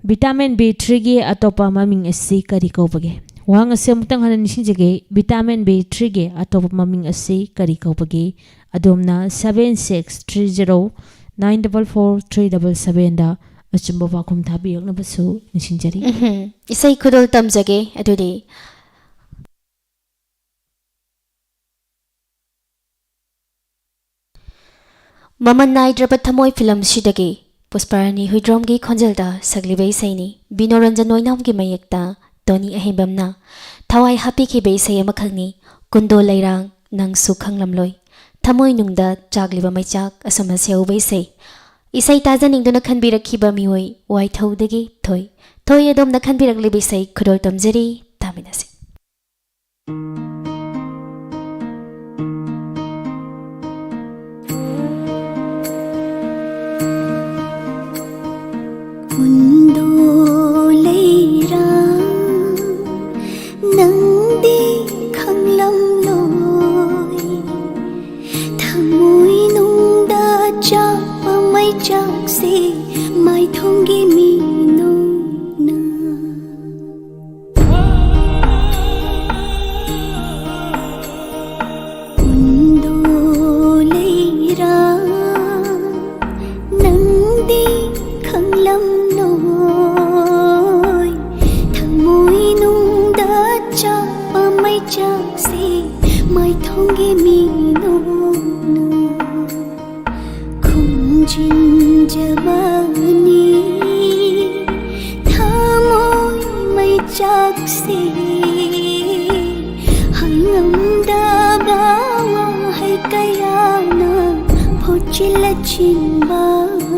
ꯚꯤꯇꯥꯃꯤꯟ ꯕꯤ ꯊ꯭ꯔꯤꯒꯤ ꯑꯇꯣꯞꯄ ꯃꯃꯤꯡ ꯑꯁꯤ ꯀꯔꯤ ꯀꯧꯕꯒꯦ? ꯋꯥꯍꯪ ꯑꯁꯤ ꯑꯃꯨꯛꯇꯪ ꯍꯟꯅ ꯅꯤꯡꯁꯤꯡꯖꯒꯦ, ꯚꯤꯇꯥꯃꯤꯟ ꯕꯤ ꯊ꯭ꯔꯤꯒꯤ ꯑꯇꯣꯞꯄ ꯃꯃꯤꯡ ꯑꯁꯤ ꯀꯔꯤ ꯀꯧꯕꯒꯦ? ꯑꯗꯣꯝꯅ seven six three zero nine double four three double sevenꯗ ꯑꯆꯨꯝꯕ ꯄꯥꯎꯈꯨꯝ ꯊꯥꯕꯤꯔꯛꯅꯕꯁꯨ ꯅꯤꯡꯁꯤꯡꯖꯔꯤ꯫ ꯎꯝꯍꯨꯝ꯫ ꯏꯁꯩ ꯈꯨꯗꯣꯜ ꯇꯝꯖꯒꯦ꯫ ꯑꯗꯨꯗꯤ ꯃꯃꯜ ꯅꯥꯏꯗ꯭ꯔꯕ ꯊꯃꯣꯏ ꯐꯤꯂꯝꯁꯤꯗꯒꯤ ꯄꯨꯁꯄꯥꯔꯥꯅꯤ ꯍꯨꯏꯗ꯭ꯔꯣꯝꯒꯤ ꯈꯣꯟꯖꯦꯜꯗ ꯁꯛꯂꯤꯕ ꯏꯁꯩꯅꯤ꯫ ꯕꯤꯅꯣꯔꯟꯖꯟ ꯑꯣꯏꯅꯥꯝꯒꯤ ꯃꯌꯦꯛꯇ ꯇꯣꯅꯤ ꯑꯍꯦꯝꯕꯝꯅ ꯊꯋꯥꯏ ꯍꯥꯞꯄꯤꯈꯤꯕ ꯏꯁꯩ ꯑꯃꯈꯛꯅꯤ꯫ ꯀꯨꯟꯗꯣ ꯂꯩꯔꯥꯡ ꯅꯪꯁꯨ ꯈꯪꯂꯝꯂꯣꯏ, ꯊꯃꯣꯏ ꯅꯨꯡꯗ ꯆꯥꯛꯂꯤꯕ ꯃꯩꯆꯥꯛ ꯑꯁꯨꯝꯅ ꯁꯦꯍꯧꯕ ꯏꯁꯩ꯫ ꯏꯁꯩ ꯇꯥꯖꯅꯤꯡꯗꯨꯅ ꯈꯟꯕꯤꯔꯛꯈꯤꯕ ꯃꯤꯑꯣꯏ ꯋꯥꯏꯊꯧꯗꯒꯤ ꯊꯣꯏ꯫ ꯊꯣꯏ, ꯑꯗꯣꯝꯅ ꯈꯟꯕꯤꯔꯛꯂꯤꯕ ꯏꯁꯩ ꯈꯨꯗꯣꯜ ꯇꯝꯖꯔꯤ, ꯇꯥꯃꯤꯟꯅꯁꯤ꯫ ꯀꯨꯟꯗꯣ ꯂꯩꯔꯥꯡ ꯅꯪꯗꯤ ꯈꯪꯂꯝꯂꯣꯏ, ꯊꯃꯣꯏ ꯅꯨꯡꯗ ꯆꯥꯛꯄ ꯃꯩꯆꯥꯛꯁꯦ ꯃꯥꯏꯊꯣꯡꯒꯤ ꯃꯤꯅꯣꯛꯅ꯫ ꯀꯨꯟꯗꯣ ꯂꯩꯔꯥꯡ ꯅꯪꯗꯤ ꯈꯪꯂꯝꯂꯣꯏ, ꯊꯃꯣꯏ ꯅꯨꯡꯗ ꯆꯥꯛꯄ ꯃꯩꯆꯥꯛꯁꯦ ꯃꯥꯏꯊꯣꯡꯒꯤ ꯃꯤꯅꯣꯛꯅ꯫ ꯈꯨꯝꯖꯤꯟꯖꯕꯅꯤ ꯊꯃꯣꯏ ꯃꯩꯆꯥꯛꯁꯦ, ꯍꯥꯏꯉꯝꯗꯕ ꯋꯥꯍꯩ ꯀꯌꯥꯅ ꯐꯣꯠꯆꯤꯜꯂ ꯆꯤꯟꯕꯅꯤ꯫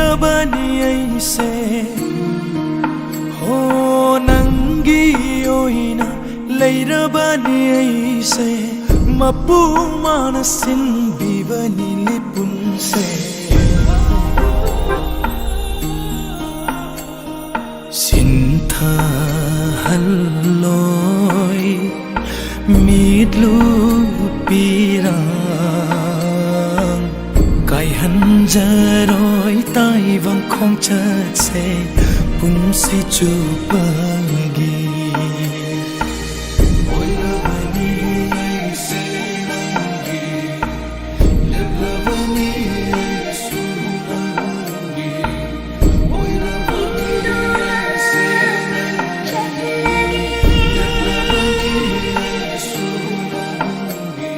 ꯂꯩꯔꯕꯅꯤ ꯑꯩꯁꯦ, ꯍꯣ, ꯅꯪꯒꯤ ꯑꯣꯏꯅ ꯂꯩꯔꯕꯅꯤ ꯑꯩꯁꯦ, ꯃꯄꯨ ꯃꯥꯅ ꯁꯤꯟꯕꯤꯕꯅꯤ ꯂꯤꯄꯨꯟꯁꯦ꯫ ꯁꯤꯟꯊꯍꯜꯂꯣꯏ ꯃꯤꯠꯂꯨ ꯄꯤꯔꯥꯡ, ꯀꯥꯏꯍꯟꯖꯔꯣꯏ ꯇꯥꯏꯕꯪ ꯈꯣꯡꯆꯠꯁꯦ ꯄꯨꯟꯁꯤ ꯆꯨꯞꯄꯒꯤ꯫ ꯑꯣꯏꯔꯕꯅꯤ ꯑꯩꯁꯦ ꯅꯪꯒꯤ, ꯂꯦꯞꯂꯕꯅꯤ ꯑꯩꯁꯨ ꯅꯪꯒꯤ꯫ ꯑꯣꯏꯔꯕꯅꯤ ꯑꯩꯁꯦ ꯅꯪꯒꯤ, ꯂꯦꯞꯂꯕꯅꯤ ꯑꯩꯁꯨ ꯅꯪꯒꯤ꯫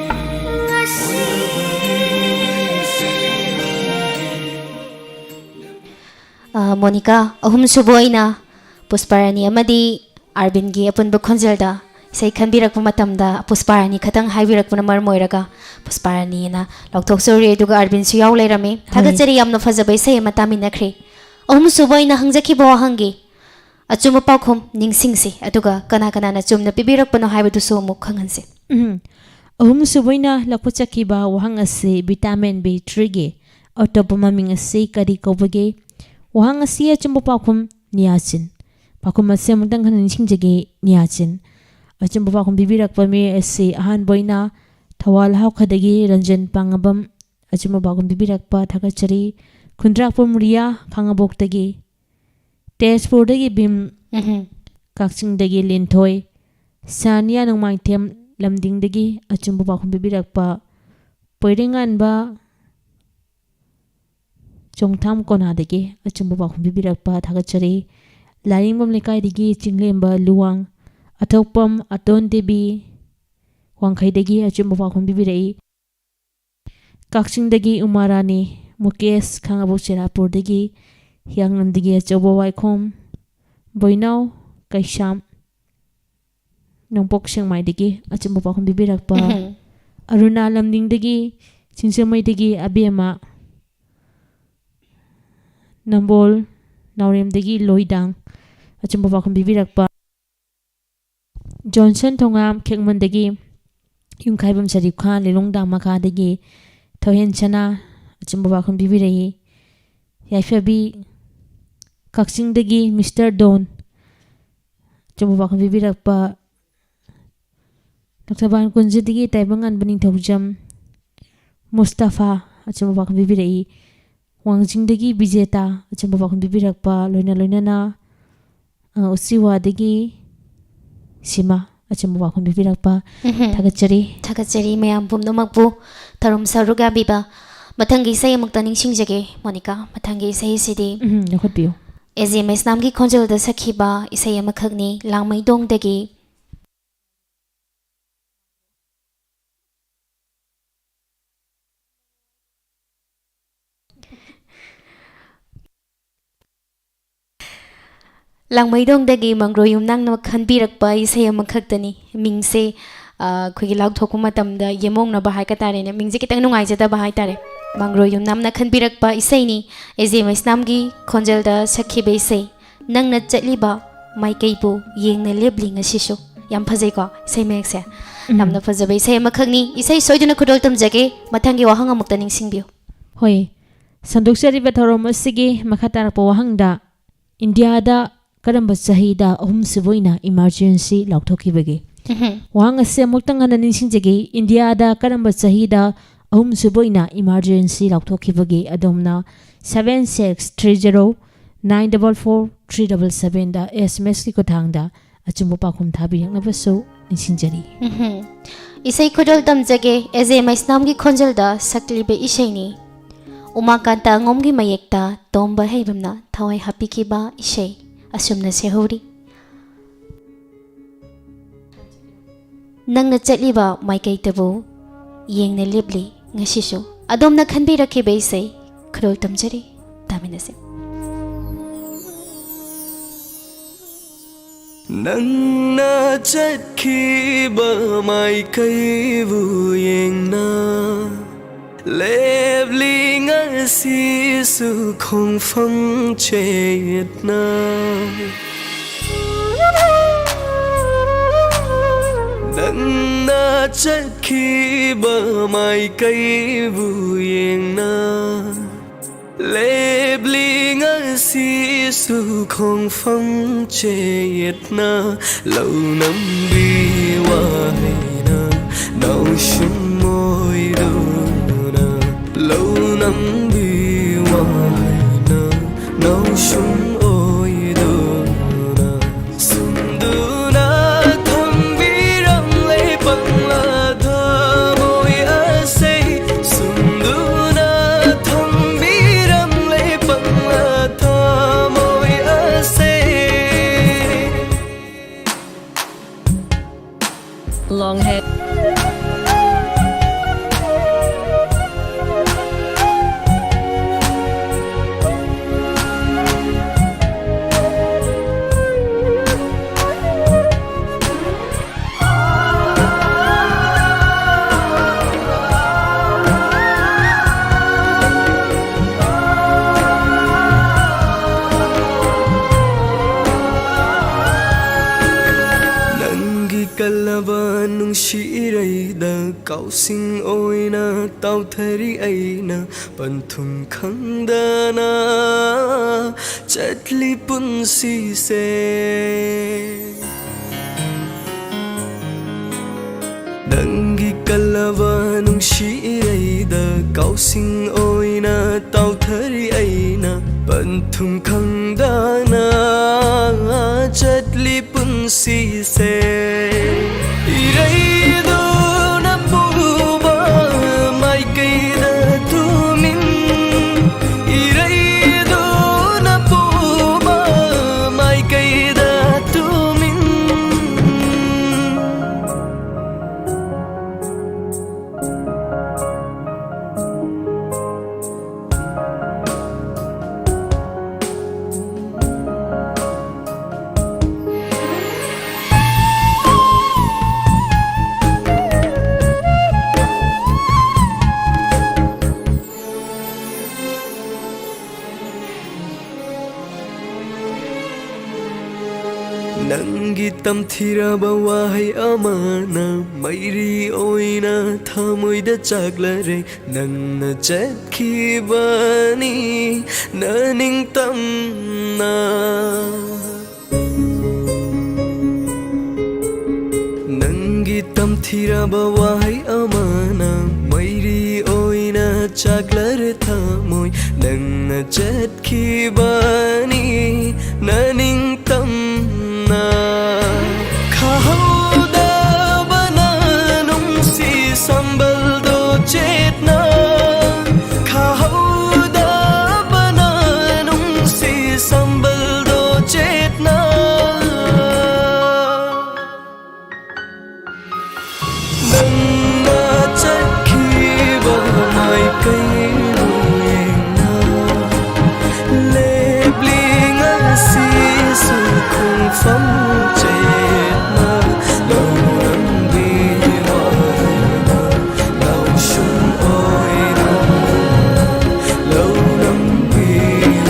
ꯑ, ꯃꯣꯅꯤꯀꯥ, ꯑꯍꯨꯝꯁꯨꯕ ꯑꯣꯏꯅ ꯄꯨꯁꯄꯥꯔꯥꯅꯤ ꯑꯃꯗꯤ ꯑꯥꯔꯕꯤꯟꯒꯤ ꯑꯄꯨꯟꯕ ꯈꯣꯟꯖꯦꯜꯗ ꯏꯁꯩ ꯈꯟꯕꯤꯔꯛꯄ ꯃꯇꯝꯗ ꯄꯨꯁꯄꯥꯔꯥꯅꯤ ꯈꯛꯇꯪ ꯍꯥꯏꯕꯤꯔꯛꯄꯅ ꯃꯔꯝ ꯑꯣꯏꯔꯒ ꯄꯨꯁꯄꯥꯔꯥꯅꯤꯅ ꯂꯥꯎꯊꯣꯛꯆꯔꯨꯔꯦ, ꯑꯗꯨꯒ ꯑꯥꯔꯕꯤꯟꯁꯨ ꯌꯥꯎ ꯂꯩꯔꯝꯃꯤ꯫ ꯍꯣꯏ꯫ ꯊꯥꯒꯠꯆꯔꯤ, ꯌꯥꯝꯅ ꯐꯖꯕ ꯏꯁꯩ ꯑꯃ ꯇꯥꯃꯤꯟꯅꯈ꯭ꯔꯦ꯫ ꯑꯍꯨꯝꯁꯨꯕ ꯑꯣꯏꯅ ꯍꯪꯖꯈꯤꯕ ꯋꯥꯍꯪꯒꯤ ꯑꯆꯨꯝꯕ ꯄꯥꯎꯈꯨꯝ ꯅꯤꯡꯁꯤꯡꯁꯤ, ꯑꯗꯨꯒ ꯀꯅꯥ ꯀꯅꯥꯅ ꯆꯨꯝꯅ ꯄꯤꯕꯤꯔꯛꯄꯅꯣ ꯍꯥꯏꯕꯗꯨꯁꯨ ꯑꯃꯨꯛ ꯈꯪꯍꯟꯁꯤ꯫ ꯎꯝ꯫ ꯑꯍꯨꯝꯁꯨꯕ ꯑꯣꯏꯅ ꯂꯧꯕ ꯆꯠꯈꯤꯕ ꯋꯥꯍꯪ ꯑꯁꯤ vitamin B three ꯒꯤ ꯑꯇꯣꯞꯄ ꯃꯃꯤꯡ ꯑꯁꯤ ꯀꯔꯤ ꯀꯧꯕꯒꯦ? ꯋꯥꯍꯪ ꯑꯁꯤ ꯑꯆꯨꯝꯕ ꯄꯥꯎꯈꯨꯝ ꯅꯤꯌꯥꯆꯤꯟ꯫ ꯄꯥꯎꯈꯨꯝ ꯑꯁꯤ ꯑꯃꯨꯛꯇꯪ ꯍꯟꯅ ꯅꯤꯡꯁꯤꯡꯖꯒꯦ, ꯅꯤꯌꯥꯆꯤꯟ꯫ ꯑꯆꯨꯝꯕ ꯄꯥꯎꯈꯨꯝ ꯄꯤꯕꯤꯔꯛꯄ ꯃꯤꯑꯣꯏ ꯑꯁꯤ ꯑꯍꯥꯟꯕ ꯑꯣꯏꯅ ꯊꯧꯕꯥꯜ ꯍꯥꯎꯈꯗꯒꯤ ꯔꯟꯖꯟ ꯄꯥꯡꯉꯕꯝ꯫ ꯑꯆꯨꯝꯕ ꯄꯥꯎꯈꯨꯝ ꯄꯤꯕꯤꯔꯛꯄ ꯊꯥꯒꯠꯆꯔꯤ꯫ ꯈꯨꯟꯗ꯭ꯔꯥꯛꯄꯝ ꯔꯤꯌꯥ ꯈꯥꯉꯕꯣꯛꯇꯒꯤ꯫ ꯇꯦꯖꯄꯨꯔꯗꯒꯤ ꯚꯤꯝ, ꯎꯝꯍꯨꯝ꯫ ꯀꯛꯆꯤꯡꯗꯒꯤ ꯂꯤꯟꯊꯣꯏ, ꯁꯥꯅꯤꯌꯥ ꯅꯣꯡꯃꯥꯏꯊꯦꯝ ꯂꯝꯗꯤꯡꯗꯒꯤ ꯑꯆꯨꯝꯕ ꯄꯥꯎꯈꯨꯝ ꯄꯤꯕꯤꯔꯛꯄ, ꯄꯣꯏꯔꯩꯉꯥꯟꯕ ꯆꯣꯡꯊꯥꯝ ꯀꯣꯅꯥꯗꯒꯤ ꯑꯆꯨꯝꯕ ꯄꯥꯎꯈꯨꯝ ꯄꯤꯕꯤꯔꯛꯄ ꯊꯥꯒꯠꯆꯔꯤ꯫ ꯂꯥꯏꯔꯤꯡꯕꯝ ꯂꯩꯀꯥꯏꯗꯒꯤ ꯆꯤꯡꯂꯦꯝꯕ ꯂꯨꯋꯥꯡ, ꯑꯊꯣꯛꯄꯝ ꯑꯇꯣꯟ ꯗꯦꯕꯤ ꯋꯥꯡꯈꯩꯗꯒꯤ ꯑꯆꯨꯝꯕ ꯄꯥꯎꯈꯨꯝ ꯄꯤꯕꯤꯔꯛꯏ꯫ ꯀꯛꯆꯤꯡꯗꯒꯤ ꯎꯃꯥ ꯔꯥꯅꯤ, ꯃꯨꯀꯦꯁ ꯈꯥꯉꯕꯣꯛ ꯆꯦꯔꯥꯄꯨꯔꯗꯒꯤ, ꯍꯤꯌꯥꯡꯂꯝꯗꯒꯤ ꯑꯆꯧꯕ ꯋꯥꯏꯈꯣꯝ, ꯕꯣꯏꯅꯥꯎ ꯀꯩꯁꯥꯝ, ꯅꯣꯡꯄꯣꯛ ꯁꯦꯛꯃꯥꯏꯗꯒꯤ ꯑꯆꯨꯝꯕ ꯄꯥꯎꯈꯨꯝ ꯄꯤꯕꯤꯔꯛꯄ, ꯎꯝꯍꯨꯝ꯫ ꯑꯔꯨꯅꯥ ꯂꯝꯗꯤꯡꯗꯒꯤ, ꯁꯤꯡꯖꯃꯩꯗꯒꯤ ꯑꯕꯦꯝꯃ, ꯅꯝꯕꯣꯜ ꯅꯥꯎꯔꯦꯝꯗꯒꯤ ꯂꯣꯏꯗꯥꯡ ꯑꯆꯨꯝꯕ ꯄꯥꯎꯈꯨꯝ ꯄꯤꯕꯤꯔꯛꯄ, ꯖꯣꯟꯁꯟ ꯊꯣꯉꯥꯝ ꯈꯦꯛꯃꯟꯗꯒꯤ ꯌꯨꯝꯈꯥꯏꯕꯝ ꯁꯔꯤꯞ ꯈꯥꯟ ꯂꯤꯂꯣꯡꯗꯥꯡ ꯃꯈꯥꯗꯒꯤ ꯊꯣꯏꯍꯦꯟ ꯁꯅꯥ ꯑꯆꯨꯝꯕ ꯄꯥꯎꯈꯨꯝ ꯄꯤꯕꯤꯔꯛꯏ꯫ ꯌꯥꯏꯐꯕꯤ ꯀꯛꯆꯤꯡꯗꯒꯤ ꯃꯤꯁꯇꯔ ꯗꯣꯟ ꯑꯆꯨꯝꯕ ꯄꯥꯎꯈꯨꯝ ꯄꯤꯕꯤꯔꯛꯄ, ꯂꯪꯊꯕꯥꯜ ꯀꯨꯟꯖꯗꯒꯤ ꯇꯥꯏꯕꯪꯉꯥꯟꯕ ꯅꯤꯡꯊꯧꯖꯝ ꯃꯨꯁꯇꯐꯥ ꯑꯆꯨꯝꯕ ꯄꯥꯎꯈꯨꯝ ꯄꯤꯕꯤꯔꯛꯏ꯫ ꯋꯥꯡꯖꯤꯡꯗꯒꯤ ꯕꯤꯖꯦꯇꯥ ꯑꯆꯨꯝꯕ ꯄꯥꯎꯈꯨꯝ ꯄꯤꯕꯤꯔꯛꯄ, ꯂꯣꯏꯅ ꯂꯣꯏꯅꯅ, ꯑ, ꯎꯆꯤꯋꯥꯗꯒꯤ ꯁꯤꯃꯥ ꯑꯆꯨꯝꯕ ꯄꯥꯎꯈꯨꯝ ꯄꯤꯕꯤꯔꯛꯄ ꯎꯝꯍꯨꯝ꯫ ꯊꯥꯒꯠꯆꯔꯤ꯫ ꯊꯥꯒꯠꯆꯔꯤ ꯃꯌꯥꯝ ꯄꯨꯝꯅꯃꯛꯄꯨ ꯊꯧꯔꯝ ꯁꯔꯨꯛ ꯌꯥꯕꯤꯕ꯫ ꯃꯊꯪꯒꯤ ꯏꯁꯩ ꯑꯃꯨꯛꯇ ꯅꯤꯡꯁꯤꯡꯖꯒꯦ ꯃꯣꯅꯤꯀꯥ꯫ ꯃꯊꯪꯒꯤ ꯏꯁꯩ ꯑꯁꯤꯗꯤ ꯎꯝ, ꯂꯧꯈꯠꯄꯤꯌꯨ꯫ ꯑꯦ ꯖꯦ ꯃꯩꯁꯅꯥꯝꯒꯤ ꯈꯣꯟꯖꯦꯜꯗ ꯁꯛꯈꯤꯕ ꯏꯁꯩ ꯑꯃꯈꯛꯅꯤ, ꯂꯥꯡꯃꯩꯗꯣꯡꯗꯒꯤ꯫ ꯂꯥꯡꯃꯩꯗꯣꯡꯗꯒꯤ ꯃꯪꯒ꯭ꯔꯣ ꯌꯨꯝꯅꯥꯝꯅ ꯈꯟꯕꯤꯔꯛꯄ ꯏꯁꯩ ꯑꯃꯈꯛꯇꯅꯤ꯫ ꯃꯤꯡꯁꯦ, ꯑ, ꯑꯩꯈꯣꯏꯒꯤ ꯂꯥꯎꯊꯣꯛꯄ ꯃꯇꯝꯗ ꯌꯦꯃꯣꯡꯅꯕ ꯍꯥꯏꯒ ꯇꯥꯔꯦꯅꯦ, ꯃꯤꯡꯁꯦ ꯈꯤꯇꯪ ꯅꯨꯡꯉꯥꯏꯖꯗꯕ ꯍꯥꯏꯇꯥꯔꯦ꯫ ꯃꯪꯒ꯭ꯔꯣ ꯌꯨꯝꯅꯥꯝꯅ ꯈꯟꯕꯤꯔꯛꯄ ꯏꯁꯩꯅꯤ, ꯑꯦ ꯖꯦ ꯃꯩꯁꯅꯥꯝꯒꯤ ꯈꯣꯟꯖꯦꯜꯗ ꯁꯛꯈꯤꯕ ꯏꯁꯩ꯫ ꯅꯪꯅ ꯆꯠꯂꯤꯕ ꯃꯥꯏꯀꯩꯕꯨ ꯌꯦꯡꯅ ꯂꯦꯞꯂꯤ ꯉꯁꯤꯁꯨ꯫ ꯌꯥꯝ ꯐꯖꯩꯀꯣ ꯏꯁꯩ ꯃꯌꯦꯛꯁꯦ? ꯎꯝ꯫ ꯌꯥꯝꯅ ꯐꯖꯕ ꯏꯁꯩ ꯑꯃꯈꯛꯅꯤ꯫ ꯏꯁꯩ ꯁꯣꯏꯗꯅ ꯈꯨꯗꯣꯜ ꯇꯝꯖꯒꯦ꯫ ꯃꯊꯪꯒꯤ ꯋꯥꯍꯪ ꯑꯃꯨꯛꯇ ꯅꯤꯡꯁꯤꯡꯕꯤꯌꯨ꯫ ꯍꯣꯏ, ꯁꯟꯗꯣꯛꯆꯔꯤꯕ ꯊꯧꯔꯝ ꯑꯁꯤꯒꯤ ꯃꯈꯥ ꯇꯥꯔꯛꯄ ꯋꯥꯍꯪꯗ, ꯏꯟꯗꯤꯌꯥꯗ ꯀꯔꯝꯕ ꯆꯍꯤꯗ ꯑꯍꯨꯝꯁꯨꯕ ꯑꯣꯏꯅ emergency ꯂꯥꯎꯊꯣꯛꯈꯤꯕꯒꯦ? ꯎꯝꯍꯨꯝ꯫ ꯋꯥꯍꯪ ꯑꯁꯤ ꯑꯃꯨꯛꯇꯪ ꯍꯟꯅ ꯅꯤꯡꯁꯤꯡꯖꯒꯦ꯫ ꯏꯟꯗꯤꯌꯥꯗ ꯀꯔꯝꯕ ꯆꯍꯤꯗ ꯑꯍꯨꯝꯁꯨꯕ ꯑꯣꯏꯅ emergency ꯂꯥꯎꯊꯣꯛꯈꯤꯕꯒꯦ? ꯑꯗꯣꯝꯅ seven six three zero nine double four three double seven ꯗ S M S ꯀꯤ ꯈꯨꯠꯊꯥꯡꯗ ꯑꯆꯨꯝꯕ ꯄꯥꯎꯈꯨꯝ ꯊꯥꯕꯤꯔꯛꯅꯕꯁꯨ ꯅꯤꯡꯁꯤꯡꯖꯔꯤ꯫ ꯎꯝꯍꯨꯝ꯫ ꯏꯁꯩ ꯈꯨꯗꯣꯜ ꯇꯝꯖꯒꯦ꯫ ꯑꯦ ꯖꯦ ꯃꯩꯁꯅꯥꯝꯒꯤ ꯈꯣꯟꯖꯦꯜꯗ ꯁꯛꯂꯤꯕ ꯏꯁꯩꯅꯤ꯫ ꯎꯃꯥꯀꯥꯟꯇ ꯑꯉꯣꯝꯒꯤ ꯃꯌꯦꯛꯇ ꯇꯣꯝꯕ ꯍꯩꯕꯝꯅ ꯊꯋꯥꯏ ꯍꯥꯞꯄꯤꯈꯤꯕ ꯏꯁꯩ ꯑꯁꯨꯝꯅ ꯁꯦꯍꯧꯔꯤ꯫ ꯅꯪꯅ ꯆꯠꯂꯤꯕ ꯃꯥꯏꯀꯩꯗꯕꯨ ꯌꯦꯡꯅ ꯂꯦꯞꯂꯤ ꯉꯁꯤꯁꯨ꯫ ꯑꯗꯣꯝꯅ ꯈꯟꯕꯤꯔꯛꯈꯤꯕ ꯏꯁꯩ ꯈꯨꯗꯣꯜ ꯇꯝꯖꯔꯤ꯫ ꯇꯥꯃꯤꯟꯅꯁꯤ꯫ ꯅꯪꯅ ꯆꯠꯈꯤꯕ ꯃꯥꯏꯀꯩꯕꯨ ꯌꯦꯡꯅ ꯂꯦꯞꯂꯤ ꯉꯁꯤꯁꯨ ꯈꯣꯡꯐꯝ ꯆꯦꯠꯅ, ꯅꯪꯅ ꯆꯠꯈꯤꯕ ꯃꯥꯏꯀꯩꯕꯨ ꯌꯦꯡꯅ꯫ ꯂꯦꯞꯂꯤ ꯉꯁꯤꯁꯨ ꯈꯣꯡꯐꯝ ꯆꯦꯠꯅ, ꯂꯧ ꯅꯝꯕꯤ ꯋꯥꯍꯩꯅ ꯅꯥꯎꯁꯨꯝ ꯑꯣꯏꯗꯨꯅ, ꯂꯧ ꯅꯝꯕꯤ ꯋꯥꯍꯩꯅ ꯅꯥꯎꯁꯨꯝ ꯑꯣꯏꯗꯨꯅ꯫ ꯁꯨꯝꯗꯨꯅ ꯊꯝꯕꯤꯔꯝꯂꯦ ꯄꯪꯂꯥ ꯊꯃꯣꯏ ꯑꯁꯦ, ꯁꯨꯝꯗꯨꯅ ꯊꯝꯕꯤꯔꯝꯂꯦ ꯄꯪꯂꯥ ꯊꯃꯣꯏ ꯑꯁꯦ꯫ Long hair. ꯅꯪꯒꯤ ꯀꯜꯂꯕ ꯅꯨꯡꯁꯤ ꯏꯔꯩꯗ ꯀꯥꯎꯁꯤꯡ ꯑꯣꯏꯅ ꯇꯥꯎꯊꯔꯤ ꯑꯩꯅ ꯄꯟꯊꯨꯡ ꯈꯪꯗꯅ ꯆꯠꯂꯤ ꯄꯨꯟꯁꯤꯁꯦ꯫ ꯅꯪꯒꯤ ꯀꯜꯂꯕ ꯅꯨꯡꯁꯤ ꯏꯔꯩꯗ ꯀꯥꯎꯁꯤꯡ ꯑꯣꯏꯅ ꯇꯥꯎꯊꯔꯤ ꯑꯩꯅ ꯄꯟꯊꯨꯡ ꯈꯪꯗꯅ ꯆꯠꯂꯤ ꯄꯨꯟꯁꯤꯁꯦ꯫ ꯏꯔꯩꯗꯨꯅ ꯄꯨꯕ ꯃꯥꯏꯀꯩꯗ ꯇꯨꯃꯤꯟ, ꯏꯔꯩꯗꯨꯅ ꯄꯨꯕ ꯃꯥꯏꯀꯩꯗ ꯇꯨꯃꯤꯟ꯫ ꯅꯪꯒꯤ ꯇꯝꯊꯤꯔꯕ ꯋꯥꯍꯩ ꯑꯃꯅ ꯃꯩꯔꯤ ꯑꯣꯏꯅ ꯊꯃꯣꯏꯗ ꯆꯥꯛꯂꯔꯦ꯫ ꯅꯪꯅ ꯆꯠꯈꯤꯕꯅꯤ ꯅꯅꯤꯡꯇꯝꯅ꯫ ꯅꯪꯒꯤ ꯇꯝꯊꯤꯔꯕ ꯋꯥꯍꯩ ꯑꯃꯅ ꯃꯩꯔꯤ ꯑꯣꯏꯅ ꯆꯥꯛꯂꯔꯦ ꯊꯃꯣꯏ꯫ ꯅꯪꯅ ꯆꯠꯈꯤꯕꯅꯤ ꯅꯅꯤꯡꯇꯝꯅ꯫ ꯈꯥꯍꯧꯗꯕꯅ ꯅꯨꯡꯁꯤ ꯁꯝꯕꯜꯗꯣ ꯆꯦꯠꯅ꯫ ꯈꯥꯍꯧꯗꯕꯅ ꯅꯨꯡꯁꯤ ꯁꯝꯕꯜꯗꯣ ꯆꯦꯠꯅ꯫ ꯅꯪꯅ ꯆꯠꯈꯤꯕ ꯃꯥꯏꯀꯩꯗꯨ ꯌꯦꯡꯅ ꯂꯦꯞꯂꯤ ꯉꯁꯤꯁꯨ ꯈꯣꯡꯐꯝ ꯆꯦꯠꯅ꯫ ꯂꯧꯔꯝꯕꯤ ꯋꯥꯍꯩꯗꯨ ꯂꯧꯁꯨꯝ ꯑꯣꯏꯅ꯫ ꯂꯧꯔꯝꯕꯤ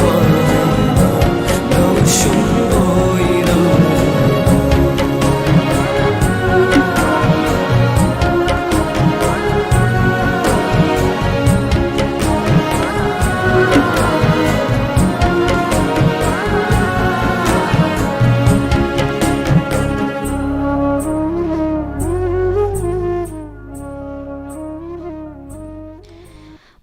ꯋꯥꯍꯩꯗꯨ ꯂꯧꯁꯨꯝ ꯑꯣꯏꯅ꯫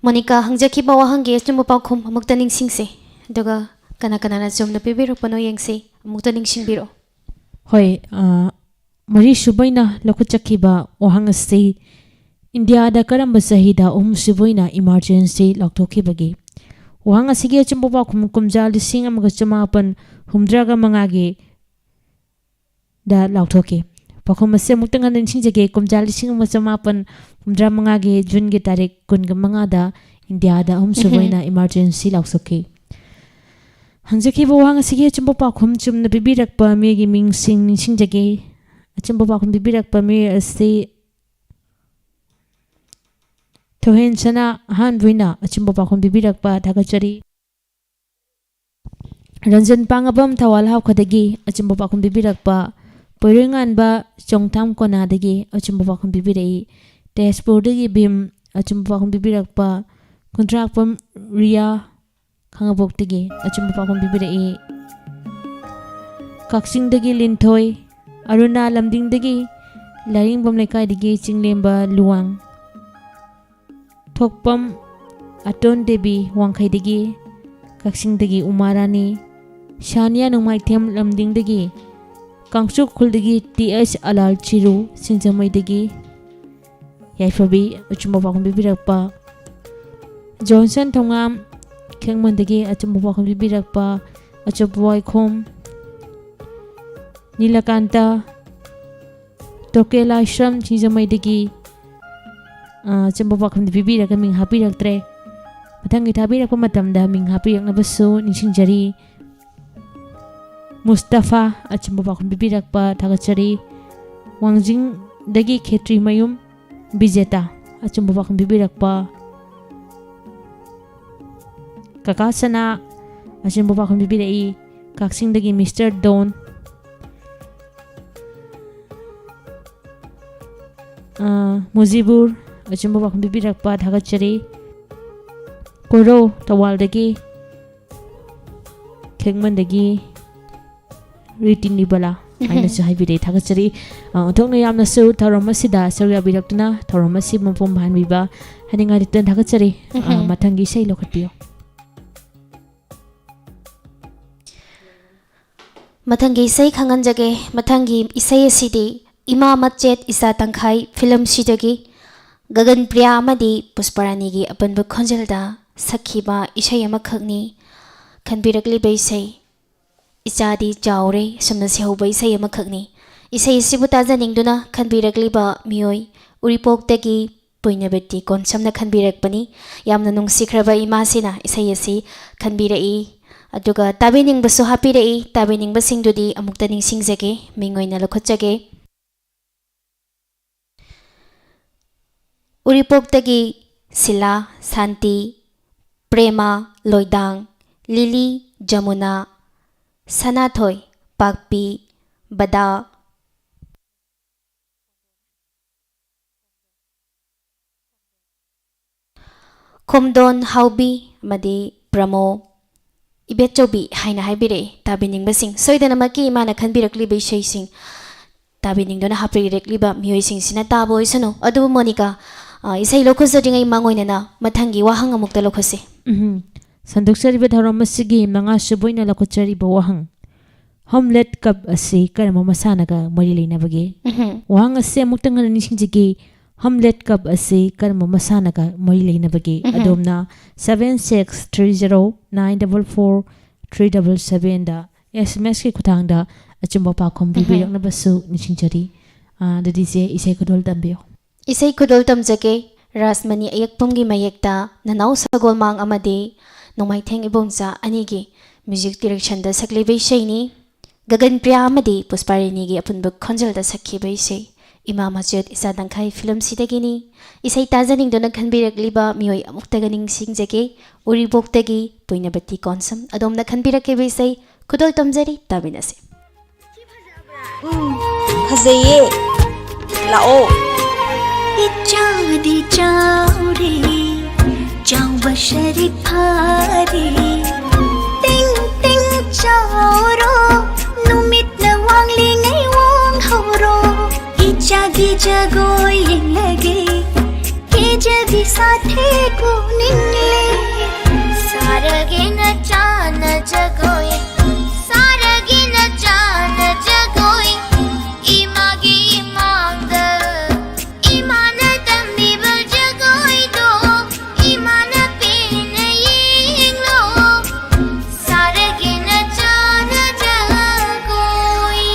ꯃꯣꯅꯤꯀꯥ ꯍꯪꯖꯈꯤꯕ ꯋꯥꯍꯪꯒꯤ ꯑꯆꯨꯝꯕ ꯄꯥꯎꯈꯨꯝ ꯑꯃꯨꯛꯇ ꯅꯤꯡꯁꯤꯡꯁꯤ, ꯑꯗꯨꯒ ꯀꯅꯥ ꯀꯅꯥꯅ ꯆꯨꯝꯅ ꯄꯤꯕꯤꯔꯛꯄꯅꯣ ꯌꯦꯡꯁꯤ꯫ ꯑꯃꯨꯛꯇ ꯅꯤꯡꯁꯤꯡꯕꯤꯔꯛꯑꯣ꯫ ꯍꯣꯏ, ꯑ, ꯃꯔꯤꯁꯨꯕ ꯑꯣꯏꯅ ꯂꯧꯈꯠꯆꯈꯤꯕ ꯋꯥꯍꯪ ꯑꯁꯤ ꯏꯟꯗꯤꯌꯥꯗ ꯀꯔꯝꯕ ꯆꯍꯤꯗ ꯑꯍꯨꯝꯁꯨꯕ ꯑꯣꯏꯅ ꯏꯃꯥꯔꯖꯦꯟꯁꯤ ꯂꯥꯎꯊꯣꯛꯈꯤꯕꯒꯦ? ꯋꯥꯍꯪ ꯑꯁꯤꯒꯤ ꯑꯆꯨꯝꯕ ꯄꯥꯎꯈꯨꯝ ꯀꯨꯝꯖꯥ ꯂꯤꯁꯤꯡ ꯑꯃꯒ ꯆꯃꯥꯄꯟ ꯍꯨꯝꯗ꯭ꯔꯥꯒ ꯃꯉꯥꯒꯤ ꯗ ꯂꯥꯎꯊꯣꯛꯈꯤ꯫ ꯄꯥꯎꯈꯨꯝ ꯑꯁꯤ ꯑꯃꯨꯛꯇꯪ ꯍꯟꯅ ꯅꯤꯡꯁꯤꯡꯖꯒꯦ, ꯀꯨꯝꯖꯥ ꯂꯤꯁꯤꯡ ꯑꯃ ꯆꯃꯥꯄꯟ ꯍꯨꯝꯗ꯭ꯔꯥ ꯃꯉꯥꯒꯤ ꯖꯨꯟꯒꯤ ꯇꯥꯔꯤꯛ ꯀꯨꯟꯒ ꯃꯉꯥꯗ ꯏꯟꯗꯤꯌꯥꯗ ꯑꯍꯨꯝꯁꯨꯕ ꯎꯝꯍꯨꯝ꯫ ꯑꯣꯏꯅ ꯏꯃꯥꯔꯖꯦꯟꯁꯤ ꯂꯥꯎꯊꯣꯛꯈꯤ꯫ ꯍꯪꯖꯈꯤꯕ ꯋꯥꯍꯪ ꯑꯁꯤꯒꯤ ꯑꯆꯨꯝꯕ ꯄꯥꯎꯈꯨꯝ ꯆꯨꯝꯅ ꯄꯤꯕꯤꯔꯛꯄ ꯃꯤꯑꯣꯏꯒꯤ ꯃꯤꯡꯁꯤꯡ ꯅꯤꯡꯁꯤꯡꯖꯒꯦ꯫ ꯑꯆꯨꯝꯕ ꯄꯥꯎꯈꯨꯝ ꯄꯤꯕꯤꯔꯛꯄ ꯃꯤꯑꯣꯏ ꯑꯁꯤ ꯊꯣꯏꯍꯦꯟꯁꯅꯥ ꯑꯍꯥꯟꯕ ꯑꯣꯏꯅ ꯑꯆꯨꯝꯕ ꯄꯥꯎꯈꯨꯝ ꯄꯤꯕꯤꯔꯛꯄ ꯊꯥꯒꯠꯆꯔꯤ꯫ ꯔꯟꯖꯟ ꯄꯥꯡꯉꯕꯝ ꯊꯧꯕꯥꯜ ꯍꯥꯎꯈꯗꯒꯤ ꯑꯆꯨꯝꯕ ꯄꯥꯎꯈꯨꯝ ꯄꯤꯕꯤꯔꯛꯄ, ꯄꯣꯏꯔꯣꯏꯉꯥꯟꯕ ꯆꯣꯡꯊꯥꯝ ꯀꯣꯅꯥꯗꯒꯤ ꯑꯆꯨꯝꯕ ꯄꯥꯎꯈꯨꯝ ꯄꯤꯕꯤꯔꯛꯏ, ꯇꯦꯖꯄꯨꯔꯗꯒꯤ ꯚꯤꯝ ꯑꯆꯨꯝꯕ ꯄꯥꯎꯈꯨꯝ ꯄꯤꯕꯤꯔꯛꯄ, ꯈꯨꯟꯗ꯭ꯔꯥꯛꯄꯝ ꯔꯤꯌꯥ ꯈꯥꯉꯕꯣꯛꯇꯒꯤ ꯑꯆꯨꯝꯕ ꯄꯥꯎꯈꯨꯝ ꯄꯤꯕꯤꯔꯛꯏ, ꯀꯛꯆꯤꯡꯗꯒꯤ ꯂꯤꯟꯊꯣꯏ, ꯑꯔꯨꯅꯥ ꯂꯝꯗꯤꯡꯗꯒꯤ, ꯂꯥꯏꯔꯤꯡꯕꯝ ꯂꯩꯀꯥꯏꯗꯒꯤ ꯆꯤꯡꯂꯦꯝꯕ ꯂꯨꯋꯥꯡ, ꯊꯣꯛꯄꯝ ꯑꯇꯣꯟ ꯗꯦꯕꯤ ꯋꯥꯡꯈꯩꯗꯒꯤ, ꯀꯛꯆꯤꯡꯗꯒꯤ ꯎꯃꯥꯔꯥꯅꯤ, ꯁꯥꯅꯤꯌꯥ ꯅꯣꯡꯃꯥꯏꯊꯦꯝ ꯂꯝꯗꯤꯡꯗꯒꯤ, ꯀꯥꯡꯆꯨ ꯎꯈ꯭ꯔꯨꯜꯗꯒꯤ ꯇꯤ ꯑꯩꯆ ꯑꯂꯥꯜ ꯆꯤꯔꯨ ꯁꯤꯡꯖꯃꯩꯗꯒꯤ, ꯌꯥꯏꯐꯕꯤ ꯑꯆꯨꯝꯕ ꯄꯥꯎꯈꯨꯝ ꯄꯤꯕꯤꯔꯛꯄ, ꯖꯣꯟꯁꯟ ꯊꯣꯉꯥꯝ ꯈꯦꯡꯃꯟꯗꯒꯤ ꯑꯆꯨꯝꯕ ꯄꯥꯎꯈꯨꯝ ꯄꯤꯕꯤꯔꯛꯄ, ꯑꯆꯨꯞꯄ ꯋꯥꯏꯈꯣꯝ, ꯅꯤꯂꯀꯥꯟꯇ, ꯇꯣꯀꯦ ꯂꯥꯏꯁ꯭ꯔꯝ ꯁꯤꯡꯖꯃꯩꯗꯒꯤ, ꯑ, ꯑꯆꯨꯝꯕ ꯄꯥꯎꯈꯨꯝꯗꯤ ꯄꯤꯕꯤꯔꯒ ꯃꯤꯡ ꯍꯥꯞꯄꯤꯔꯛꯇ꯭ꯔꯦ꯫ ꯃꯊꯪꯒꯤ ꯊꯥꯕꯤꯔꯛꯄ ꯃꯇꯝꯗ ꯃꯤꯡ ꯍꯥꯞꯄꯤꯔꯛꯅꯕꯁꯨ ꯅꯤꯡꯁꯤꯡꯖꯔꯤ꯫ ꯃꯨꯁꯇꯐꯥ ꯑꯆꯨꯝꯕ ꯄꯥꯎꯈꯨꯝ ꯄꯤꯕꯤꯔꯛꯄ ꯊꯥꯒꯠꯆꯔꯤ꯫ ꯋꯥꯡꯖꯤꯡꯗꯒꯤ ꯈꯦꯇ꯭ꯔꯤꯃꯌꯨꯝ ꯕꯤꯖꯦꯇꯥ ꯑꯆꯨꯝꯕ ꯄꯥꯎꯈꯨꯝ ꯄꯤꯕꯤꯔꯛꯄ꯫ ꯀꯀꯥ ꯁꯅꯥ ꯑꯆꯨꯝꯕ ꯄꯥꯎꯈꯨꯝ ꯄꯤꯕꯤꯔꯛꯏ꯫ ꯀꯛꯆꯤꯡꯗꯒꯤ ꯃꯤꯁꯇꯔ ꯗꯣꯟ꯫ ꯑꯥ, ꯃꯨꯖꯤꯕꯨꯔ ꯑꯆꯨꯝꯕ ꯄꯥꯎꯈꯨꯝ ꯄꯤꯕꯤꯔꯛꯄ ꯊꯥꯒꯠꯆꯔꯤ꯫ ꯀꯣꯔꯧ ꯊꯧꯕꯥꯜꯗꯒꯤ ꯈꯦꯛꯃꯟꯗꯒꯤ ꯔꯤꯇꯤꯅꯤꯕꯂꯥ ꯍꯥꯏꯅꯁꯨ ꯍꯥꯏꯕꯤꯔꯛꯏ꯫ ꯊꯥꯒꯠꯆꯔꯤ꯫ ꯑ, ꯑꯣꯟꯊꯣꯛꯅ ꯌꯥꯝꯅꯁꯨ ꯊꯧꯔꯝ ꯑꯁꯤꯗ ꯁꯔꯨꯛ ꯌꯥꯕꯤꯔꯛꯇꯨꯅ ꯊꯧꯔꯝ ꯑꯁꯤ ꯃꯄꯨꯡ ꯐꯥꯍꯟꯕꯤꯕ ꯍꯥꯏꯅꯤꯡꯉꯥꯏ ꯂꯩꯇꯅ ꯊꯥꯒꯠꯆꯔꯤ꯫ ꯑ, ꯎꯝꯍꯨꯝ꯫ ꯃꯊꯪꯒꯤ ꯏꯁꯩ ꯂꯧꯈꯠꯄꯤꯌꯨ꯫ ꯃꯊꯪꯒꯤ ꯏꯁꯩ ꯈꯪꯍꯟꯖꯒꯦ꯫ ꯃꯊꯪꯒꯤ ꯏꯁꯩ ꯑꯁꯤꯗꯤ ꯏꯃꯥ ꯃꯆꯦꯠ ꯏꯆꯥ ꯇꯪꯈꯥꯏ ꯐꯤꯂꯝꯁꯤꯗꯒꯤ ꯒꯒꯟ ꯄ꯭ꯔꯤꯌꯥ ꯑꯃꯗꯤ ꯄꯨꯁꯄꯔꯥꯅꯤꯒꯤ ꯑꯄꯨꯟꯕ ꯈꯣꯟꯖꯦꯜꯗ ꯁꯛꯈꯤꯕ ꯏꯁꯩ ꯑꯃꯈꯛꯅꯤ꯫ ꯈꯟꯕꯤꯔꯛꯂꯤꯕ ꯏꯁꯩ ꯏꯆꯥꯗꯤ ꯆꯥꯎꯔꯦ ꯑꯁꯨꯝꯅ ꯁꯤꯍꯧꯕ ꯏꯁꯩ ꯑꯃꯈꯛꯅꯤ꯫ ꯏꯁꯩ ꯑꯁꯤꯕꯨ ꯇꯥꯖꯅꯤꯡꯗꯨꯅ ꯈꯟꯕꯤꯔꯛꯂꯤꯕ ꯃꯤꯑꯣꯏ ꯎꯔꯤꯄꯣꯛꯇꯒꯤ ꯄꯨꯏꯅꯕꯇꯤ ꯀꯣꯟꯁꯝꯅ ꯈꯟꯕꯤꯔꯛꯄꯅꯤ꯫ ꯌꯥꯝꯅ ꯅꯨꯡꯁꯤꯈ꯭ꯔꯕ ꯏꯃꯥꯁꯤꯅ ꯏꯁꯩ ꯑꯁꯤ ꯈꯟꯕꯤꯔꯛꯏ꯫ ꯑꯗꯨꯒ ꯇꯥꯕꯤꯅꯤꯡꯕꯁꯨ ꯍꯥꯞꯄꯤꯔꯛꯏ꯫ ꯇꯥꯕꯤꯅꯤꯡꯕꯁꯤꯡꯗꯨꯗꯤ ꯑꯃꯨꯛꯇ ꯅꯤꯡꯁꯤꯡꯖꯒꯦ, ꯃꯤꯡ ꯑꯣꯏꯅ ꯂꯧꯈꯠꯆꯒꯦ꯫ ꯎꯔꯤꯄꯣꯛꯇꯒꯤ ꯁꯤꯂꯥ, ꯁꯥꯟꯇꯤ, ꯄ꯭ꯔꯦꯃꯥ, ꯂꯣꯏꯗꯥꯡ, ꯂꯤꯂꯤ, ꯖꯃꯨꯅꯥ, ꯁꯅꯥꯊꯣꯏ, ꯄꯥꯛꯄꯤ, ꯕꯗꯥ, ꯈꯣꯝꯗꯣꯟ, ꯍꯥꯎꯕꯤ ꯑꯃꯗꯤ ꯄ꯭ꯔꯃꯣ, ꯏꯕꯦꯠꯆꯧꯕꯤ ꯍꯥꯏꯅ ꯍꯥꯏꯕꯤꯔꯛꯏ꯫ ꯇꯥꯕꯤꯅꯤꯡꯕꯁꯤꯡ, ꯁꯣꯏꯗꯅꯃꯛꯀꯤ ꯏꯃꯥꯅ ꯈꯟꯕꯤꯔꯛꯂꯤꯕ ꯏꯁꯩꯁꯤꯡ ꯇꯥꯕꯤꯅꯤꯡꯗꯨꯅ ꯍꯥꯞꯄꯤꯔꯛꯂꯤꯕ ꯃꯤꯑꯣꯏꯁꯤꯡꯁꯤꯅ ꯇꯥꯕ ꯑꯣꯏꯁꯅꯨ꯫ ꯑꯗꯨꯕꯨ ꯃꯣꯅꯤꯀꯥ, ꯑ, ꯏꯁꯩ ꯂꯧꯈꯠꯆꯗ꯭ꯔꯤꯉꯩ ꯃꯥꯡꯑꯣꯏꯅꯅ ꯃꯊꯪꯒꯤ ꯋꯥꯍꯪ ꯑꯃꯨꯛꯇ ꯂꯧꯈꯠꯁꯤ꯫ ꯎꯝ꯫ ꯁꯟꯗꯣꯛꯆꯔꯤꯕ ꯊꯧꯔꯝ ꯑꯁꯤꯒꯤ ꯃꯉꯥꯁꯨꯕ ꯑꯣꯏꯅ ꯂꯧꯈꯠꯆꯔꯤꯕ ꯋꯥꯍꯪ, ꯍꯝꯂꯦꯠ ꯀꯞ ꯑꯁꯤ ꯀꯔꯝꯕ ꯃꯁꯥꯟꯅꯒ ꯃꯔꯤ ꯂꯩꯅꯕꯒꯦ? ꯎꯝꯍꯨꯝ꯫ ꯋꯥꯍꯪ ꯑꯁꯤ ꯑꯃꯨꯛꯇꯪ ꯍꯟꯅ ꯅꯤꯡꯁꯤꯡꯖꯒꯦ, ꯍꯝꯂꯦꯠ ꯀꯞ ꯑꯁꯤ ꯀꯔꯝꯕ ꯃꯁꯥꯟꯅꯒ ꯃꯔꯤ ꯂꯩꯅꯕꯒꯦ? ꯎꯝꯍꯨꯝ꯫ ꯑꯗꯣꯝꯅ seven six three zero nine double four three double seven ꯗ S M S ꯀꯤ ꯈꯨꯠꯊꯥꯡꯗ ꯑꯆꯨꯝꯕ ꯄꯥꯎꯈꯨꯝ ꯎꯝꯍꯨꯝ꯫ ꯄꯤꯕꯤꯔꯛꯅꯕꯁꯨ ꯅꯤꯡꯁꯤꯡꯖꯔꯤ꯫ ꯑꯥ, ꯑꯗꯨꯗꯤ ꯏꯆꯦ, ꯏꯁꯩ ꯈꯨꯗꯣꯜ ꯇꯝꯕꯤꯌꯨ꯫ ꯏꯁꯩ ꯈꯨꯗꯣꯜ ꯇꯝꯖꯒꯦ꯫ ꯔꯥꯖꯃꯅꯤ ꯑꯌꯦꯛꯄꯝꯒꯤ ꯃꯌꯦꯛꯇ ꯅꯅꯥꯎ ꯁꯒꯣꯜꯃꯥꯡ ꯑꯃꯗꯤ ꯅꯣꯡꯃꯥꯏꯊꯦꯡ ꯏꯕꯣꯝꯆꯥ ꯑꯅꯤꯒꯤ music directionꯗ ꯁꯛꯂꯤꯕ ꯏꯁꯩꯅꯤ꯫ ꯒꯒꯟ ꯄ꯭ꯔꯤꯌꯥ ꯑꯃꯗꯤ ꯄꯨꯁꯄꯥꯔꯤꯅꯤꯒꯤ ꯑꯄꯨꯟꯕ ꯈꯣꯟꯖꯦꯜꯗ ꯁꯛꯈꯤꯕ ꯏꯁꯩ ꯏꯃꯥ ꯃꯆꯦꯠ ꯏꯆꯥ ꯇꯪꯈꯥꯏ ꯐꯤꯂꯝꯁꯤꯗꯒꯤꯅꯤ꯫ ꯏꯁꯩ ꯇꯥꯖꯅꯤꯡꯗꯨꯅ ꯈꯟꯕꯤꯔꯛꯂꯤꯕ ꯃꯤꯑꯣꯏ ꯑꯃꯨꯛꯇꯒ ꯅꯤꯡꯁꯤꯡꯖꯒꯦ꯫ ꯎꯔꯤꯄꯣꯛꯇꯒꯤ ꯄꯣꯏꯅꯕꯇꯤ ꯀꯣꯟꯁꯝ꯫ ꯑꯗꯣꯝꯅ ꯈꯟꯕꯤꯔꯛꯈꯤꯕ ꯏꯁꯩ ꯈꯨꯗꯣꯜ ꯇꯝꯖꯔꯤ, ꯇꯥꯃꯤꯟꯅꯁꯤ꯫ ꯎꯝ, ꯐꯖꯩꯌꯦ꯫ ꯂꯥꯛꯑꯣ꯫ ꯏꯆꯥꯎꯗꯤ ꯆꯥꯎꯔꯦ, ꯆꯥꯎꯕ ꯁꯔꯤꯐꯥꯔꯦ꯫ ꯇꯤꯡ ꯇꯤꯡ ꯆꯥꯎꯔꯣ, ꯅꯨꯃꯤꯠꯅ ꯋꯥꯡꯂꯤꯉꯩ ꯋꯥꯡꯍꯧꯔꯣ꯫ ꯏꯆꯥꯒꯤ ꯖꯒꯣꯏ ꯌꯦꯡꯂꯒꯦ, ꯀꯦꯖꯕꯤ ꯁꯥꯊꯦꯛ ꯎꯅꯤꯡꯂꯦ꯫ ꯁꯥꯔꯒꯦ ꯅꯆꯥꯅ ꯖꯒꯣꯏ, ꯁꯥꯔꯒꯦ ꯅꯆꯥꯅ ꯖꯒꯣꯏ꯫ ꯏꯃꯥꯒꯤ ꯏꯃꯥꯡꯗ ꯏꯃꯥꯅ ꯇꯝꯕꯤꯕ ꯖꯒꯣꯏꯗꯣ ꯏꯃꯥꯅ ꯄꯦꯟꯅ ꯌꯦꯡꯂꯣ꯫ ꯁꯥꯔꯒꯦ ꯅꯆꯥꯅ ꯖꯒꯣꯏ꯫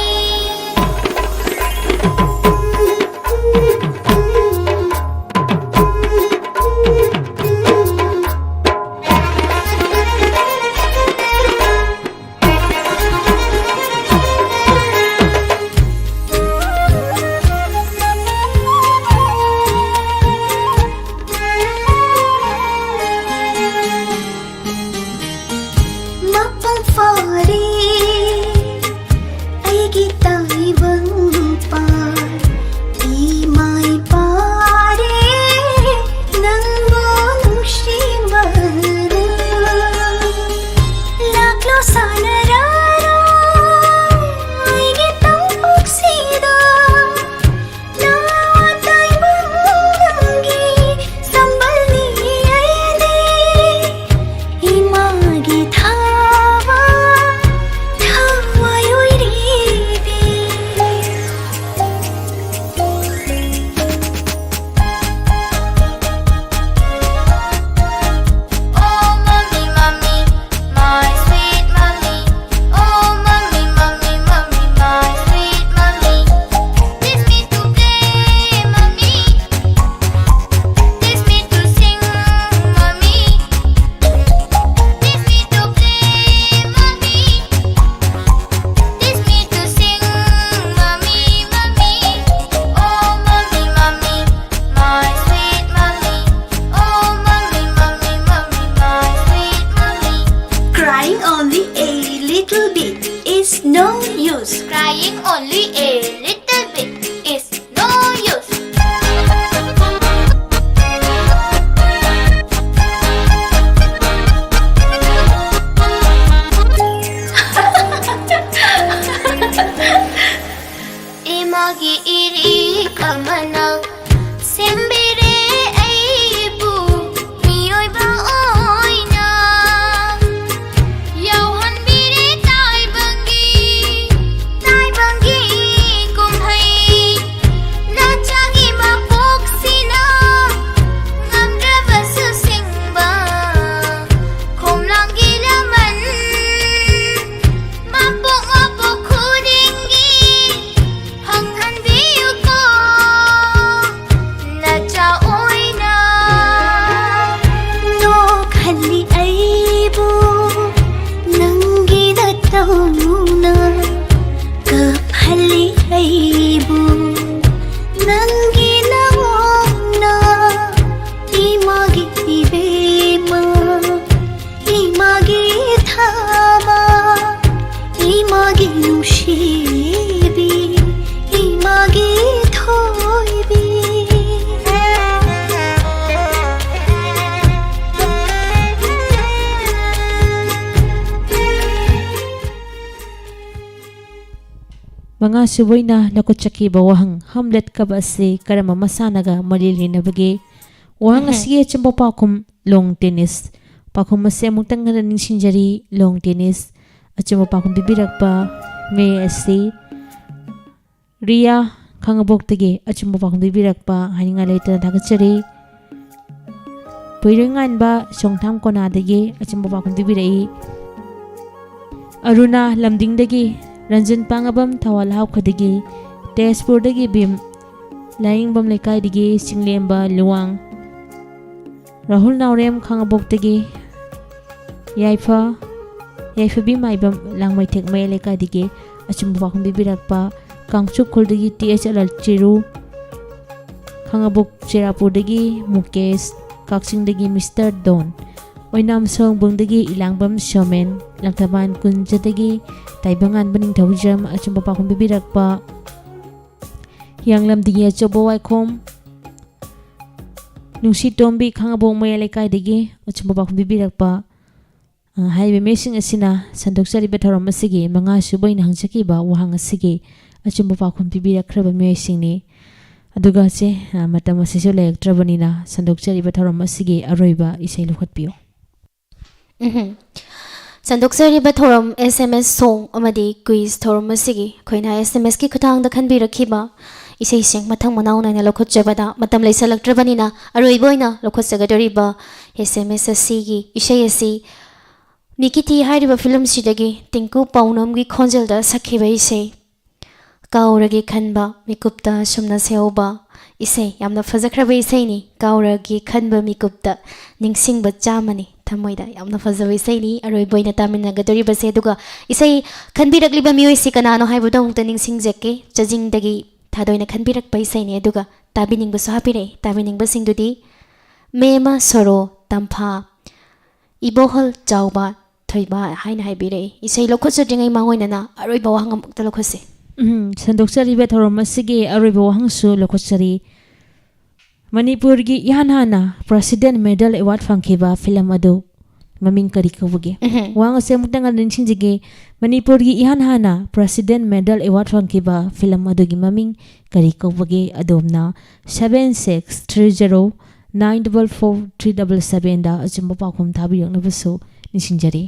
ꯃꯉꯥꯁꯨꯕ ꯑꯣꯏꯅ ꯂꯧꯈꯠꯆꯈꯤꯕ ꯋꯥꯍꯪ, ꯍꯥꯝꯂꯦꯠ ꯀꯞ ꯑꯁꯤ ꯀꯔꯝꯕ ꯃꯁꯥꯟꯅꯒ ꯃꯔꯤ ꯂꯩꯅꯕꯒꯦ? ꯋꯥꯍꯪ ꯑꯁꯤꯒꯤ ꯑꯆꯨꯝꯕ ꯄꯥꯎꯈꯨꯝ, lawn tennis꯫ ꯄꯥꯎꯈꯨꯝ ꯑꯁꯤ ꯑꯃꯨꯛꯇꯪ ꯍꯟꯅ ꯅꯤꯡꯁꯤꯡꯖꯔꯤ, lawn tennis꯫ ꯑꯆꯨꯝꯕ ꯄꯥꯎꯈꯨꯝ ꯄꯤꯕꯤꯔꯛꯄ ꯃꯤꯑꯣꯏ ꯑꯁꯤ ꯔꯤꯌꯥ ꯈꯥꯉꯕꯣꯛꯇꯒꯤ ꯑꯆꯨꯝꯕ ꯄꯥꯎꯈꯨꯝ ꯄꯤꯕꯤꯔꯛꯄ ꯍꯥꯏꯅꯤꯡꯉꯥꯏ ꯂꯩꯇꯅ ꯊꯥꯒꯠꯆꯔꯤ꯫ ꯄꯣꯏꯔꯩꯉꯥꯟꯕ ꯁꯣꯡꯊꯥꯝ ꯀꯣꯅꯥꯗꯒꯤ ꯑꯆꯨꯝꯕ ꯄꯥꯎꯈꯨꯝ ꯄꯤꯕꯤꯔꯛꯏ꯫ ꯑꯔꯨꯅꯥ ꯂꯝꯗꯤꯡꯗꯒꯤ, ꯔꯟꯖꯟ ꯄꯥꯡꯉꯕꯝ ꯊꯧꯕꯥꯜ ꯍꯥꯎꯈꯗꯒꯤ, ꯇꯦꯖꯄꯨꯔꯗꯒꯤ ꯕꯤꯝ, ꯂꯥꯏꯌꯦꯡꯕꯝ ꯂꯩꯀꯥꯏꯗꯒꯤ ꯆꯤꯡꯂꯦꯝꯕ ꯂꯨꯋꯥꯡ, ꯔꯥꯍꯨꯜ ꯅꯥꯎꯔꯦꯝ ꯈꯥꯉꯕꯣꯛꯇꯒꯤ, ꯌꯥꯏꯐ, ꯌꯥꯏꯐꯕꯤ ꯃꯥꯏꯕꯝ ꯂꯥꯡꯃꯩꯊꯦꯛ ꯃꯌꯥꯏ ꯂꯩꯀꯥꯏꯗꯒꯤ ꯑꯆꯨꯝꯕ ꯄꯥꯎꯈꯨꯝ ꯄꯤꯕꯤꯔꯛꯄ, ꯀꯥꯡꯆꯨꯞ ꯈꯨꯜꯗꯒꯤ T H L L Chiru, Khangabok ꯆꯦꯔꯥꯄꯨꯔꯗꯒꯤ ꯃꯨꯀꯦꯁ, ꯀꯛꯆꯤꯡꯗꯒꯤ ꯃꯤꯁꯇꯔ ꯗꯣꯟ, ꯑꯣꯏꯅꯥꯝ ꯁꯣꯡꯕꯨꯡꯗꯒꯤ ꯏꯂꯥꯡꯕꯝ ꯁꯣꯃꯦꯟ, ꯂꯪꯊꯕꯥꯜ ꯀꯨꯟꯖꯗꯒꯤ ꯇꯥꯏꯕꯪꯉꯥꯟꯕ ꯅꯤꯡꯊꯧꯖꯝ ꯑꯆꯨꯝꯕ ꯄꯥꯎꯈꯨꯝ ꯄꯤꯕꯤꯔꯛꯄ, ꯍꯤꯌꯥꯡꯂꯝꯗꯒꯤ ꯑꯆꯧꯕ ꯋꯥꯏꯈꯣꯝ, ꯅꯨꯡꯁꯤꯇꯣꯝꯕꯤ ꯈꯥꯉꯕꯣꯛ ꯃꯌꯥꯏ ꯂꯩꯀꯥꯏꯗꯒꯤ ꯑꯆꯨꯝꯕ ꯄꯥꯎꯈꯨꯝ ꯄꯤꯕꯤꯔꯛꯄ, ꯑ, ꯍꯥꯏꯔꯤꯕ ꯃꯤꯑꯣꯏꯁꯤꯡ ꯑꯁꯤꯅ ꯁꯟꯗꯣꯛꯆꯔꯤꯕ ꯊꯧꯔꯝ ꯑꯁꯤꯒꯤ ꯃꯉꯥꯁꯨꯕ ꯑꯣꯏꯅ ꯍꯪꯖꯈꯤꯕ ꯋꯥꯍꯪ ꯑꯁꯤꯒꯤ ꯑꯆꯨꯝꯕ ꯄꯥꯎꯈꯨꯝ ꯄꯤꯕꯤꯔꯛꯈ꯭ꯔꯕ ꯃꯤꯑꯣꯏꯁꯤꯡꯅꯤ꯫ ꯑꯗꯨꯒ ꯁꯦ, ꯑ, ꯃꯇꯝ ꯑꯁꯤꯁꯨ ꯂꯩꯔꯛꯇ꯭ꯔꯕꯅꯤꯅ ꯁꯟꯗꯣꯛꯆꯔꯤꯕ ꯊꯧꯔꯝ ꯑꯁꯤꯒꯤ ꯑꯔꯣꯏꯕ ꯏꯁꯩ ꯂꯧꯈꯠꯄꯤꯌꯨ꯫ ꯎꯝꯍꯨꯝ꯫ ꯁꯟꯗꯣꯛꯆꯔꯤꯕ ꯊꯧꯔꯝ ꯑꯦꯁ ꯑꯦꯝ ꯑꯦꯁ ꯁꯣꯡ ꯑꯃꯗꯤ ꯀ꯭ꯋꯤꯖ ꯊꯧꯔꯝ ꯑꯁꯤꯒꯤ ꯑꯩꯈꯣꯏꯅ ꯑꯦꯁ ꯑꯦꯝ ꯑꯦꯁꯀꯤ ꯈꯨꯠꯊꯥꯡꯗ ꯈꯟꯕꯤꯔꯛꯈꯤꯕ ꯏꯁꯩꯁꯤꯡ ꯃꯊꯪ ꯃꯅꯥꯎ ꯅꯥꯏꯅ ꯂꯧꯈꯠꯆꯕꯗ ꯃꯇꯝ ꯂꯩꯁꯜꯂꯛꯇ꯭ꯔꯕꯅꯤꯅ ꯑꯔꯣꯏꯕ ꯑꯣꯏꯅ ꯂꯧꯈꯠꯆꯒꯗꯧꯔꯤꯕ ꯑꯦꯁ ꯑꯦꯝ ꯑꯦꯁ ꯑꯁꯤꯒꯤ ꯏꯁꯩ ꯑꯁꯤ ꯃꯤꯀꯤꯊꯤ ꯍꯥꯏꯔꯤꯕ ꯐꯤꯂꯝꯁꯤꯗꯒꯤ ꯇꯤꯡꯀꯨ ꯄꯥꯎꯅꯝꯒꯤ ꯈꯣꯟꯖꯦꯜꯗ ꯁꯛꯈꯤꯕ ꯏꯁꯩ ꯀꯥꯎꯔꯒꯦ ꯈꯟꯕ ꯃꯤꯀꯨꯞꯇ ꯁꯨꯝꯅ ꯁꯦꯍꯧꯕ ꯏꯁꯩ, ꯌꯥꯝꯅ ꯐꯖꯈ꯭ꯔꯕ ꯏꯁꯩꯅꯤ꯫ ꯀꯥꯎꯔꯒꯦ ꯈꯟꯕ ꯃꯤꯀꯨꯞꯇ ꯅꯤꯡꯁꯤꯡꯕ ꯆꯥꯝꯃꯅꯤ ꯊꯃꯣꯏꯗ꯫ ꯌꯥꯝꯅ ꯐꯖꯕ ꯏꯁꯩꯅꯤ꯫ ꯑꯔꯣꯏꯕ ꯑꯣꯏꯅ ꯇꯥꯃꯤꯟꯅꯒꯗꯧꯔꯤꯕꯁꯦ, ꯑꯗꯨꯒ ꯏꯁꯩ ꯈꯟꯕꯤꯔꯛꯂꯤꯕ ꯃꯤꯑꯣꯏꯁꯤ ꯀꯅꯥꯅꯣ ꯍꯥꯏꯕꯗꯣ ꯑꯃꯨꯛꯇ ꯅꯤꯡꯁꯤꯡꯖꯒꯦ꯫ ꯆꯥꯖꯤꯡꯗꯒꯤ ꯊꯥꯗꯣꯏꯅ ꯈꯟꯕꯤꯔꯛꯄ ꯏꯁꯩꯅꯤ꯫ ꯑꯗꯨꯒ ꯇꯥꯕꯤꯅꯤꯡꯕꯁꯨ ꯍꯥꯞꯄꯤꯔꯛꯏ꯫ ꯇꯥꯕꯤꯅꯤꯡꯕꯁꯤꯡꯗꯨꯗꯤ ꯃꯦꯃ ꯁꯣꯔꯣ ꯇꯝꯐꯥ, ꯏꯕꯣꯍꯜ ꯆꯥꯎꯕ ꯊꯣꯏꯕ ꯍꯥꯏꯅ ꯍꯥꯏꯕꯤꯔꯛꯏ꯫ ꯏꯁꯩ ꯂꯧꯈꯠꯆꯗ꯭ꯔꯤꯉꯩ ꯃꯥꯡꯑꯣꯏꯅꯅ ꯑꯔꯣꯏꯕ ꯋꯥꯍꯪ ꯑꯃꯨꯛꯇ ꯂꯧꯈꯠꯁꯤ꯫ ꯎꯝ, ꯁꯟꯗꯣꯛꯆꯔꯤꯕ ꯊꯧꯔꯝ ꯑꯁꯤꯒꯤ ꯑꯔꯣꯏꯕ ꯋꯥꯍꯪꯁꯨ ꯂꯧꯈꯠꯆꯔꯤ꯫ ꯃꯅꯤꯄꯨꯔꯒꯤ ꯏꯍꯥꯟ ꯍꯥꯟꯅ ꯄ꯭ꯔꯦꯁꯤꯗꯦꯟ ꯃꯦꯗꯜ ꯑꯦꯋꯥꯔꯗ ꯐꯪꯈꯤꯕ ꯐꯤꯂꯝ ꯑꯗꯨ ꯃꯃꯤꯡ ꯀꯔꯤ ꯀꯧꯕꯒꯦ? ꯎꯝꯍꯨꯝ꯫ ꯋꯥꯍꯪ ꯑꯁꯦ ꯑꯃꯨꯛꯇꯪ ꯍꯟꯅ ꯅꯤꯡꯁꯤꯡꯖꯒꯦ꯫ ꯃꯅꯤꯄꯨꯔꯒꯤ ꯏꯍꯥꯟ ꯍꯥꯟꯅ President Medal Award ꯐꯪꯈꯤꯕ film ꯑꯗꯨꯒꯤ ꯃꯃꯤꯡ ꯀꯔꯤ ꯀꯧꯕꯒꯦ? ꯑꯗꯣꯝꯅ seven six three zero nine double four three double seven ꯗ ꯑꯆꯨꯝꯕ ꯄꯥꯎꯈꯨꯝ ꯊꯥꯕꯤꯔꯛꯅꯕꯁꯨ ꯅꯤꯡꯁꯤꯡꯖꯔꯤ꯫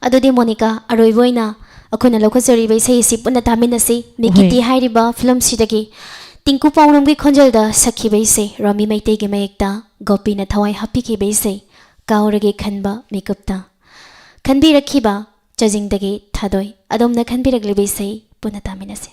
ꯑꯗꯨꯗꯤ ꯃꯣꯅꯤꯀꯥ, ꯑꯔꯣꯏꯕ ꯑꯣꯏꯅ ꯑꯩꯈꯣꯏꯅ ꯂꯧꯈꯠꯆꯔꯤꯕ ꯏꯁꯩ ꯑꯁꯤ ꯄꯨꯟꯅ ꯇꯥꯃꯤꯟꯅꯁꯤ꯫ ꯃꯤꯀꯤꯇꯤ ꯍꯣꯏ꯫ ꯍꯥꯏꯔꯤꯕ film ꯁꯤꯗꯒꯤ ꯇꯤꯡꯀꯨ ꯄꯥꯎꯔꯨꯝꯒꯤ ꯈꯣꯟꯖꯦꯜꯗ ꯁꯛꯈꯤꯕ ꯏꯁꯩ, ꯔꯣꯃꯤ ꯃꯩꯇꯩꯒꯤ ꯃꯌꯦꯛꯇ ꯒꯣꯄꯤꯅ ꯊꯋꯥꯏ ꯍꯥꯞꯄꯤꯈꯤꯕ ꯏꯁꯩ ꯀꯥꯎꯔꯒꯦ ꯈꯟꯕ ꯃꯤꯀꯨꯞꯇ꯫ ꯈꯟꯕꯤꯔꯛꯈꯤꯕ ꯆꯥꯖꯤꯡꯗꯒꯤ ꯊꯥꯗꯣꯏ꯫ ꯑꯗꯣꯝꯅ ꯈꯟꯕꯤꯔꯛꯂꯤꯕ ꯏꯁꯩ ꯄꯨꯟꯅ ꯇꯥꯃꯤꯟꯅꯁꯤ꯫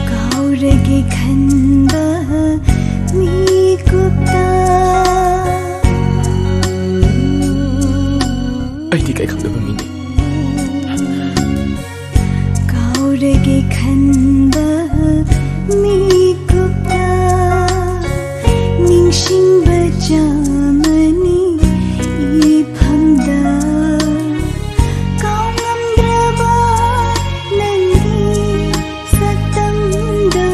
ꯀꯥꯎꯔꯒꯦ ꯈꯟꯕ ꯃꯤꯀꯨꯞꯇ꯫ ꯑꯩꯗꯤ ꯀꯩ ꯈꯪꯗꯕ ꯃꯤꯅꯤ꯫ ꯀꯥꯎꯔꯒꯦ ꯈꯟꯕ ꯃꯤꯀꯨꯞꯇ꯫ ꯅꯤꯡꯁꯤꯡꯕ ꯆꯥꯃꯅꯤ ꯏꯐꯝꯗ꯫ ꯀꯥꯎꯉꯝꯗ꯭ꯔꯕ ꯅꯪꯒꯤ ꯁꯛꯇꯝꯗꯣ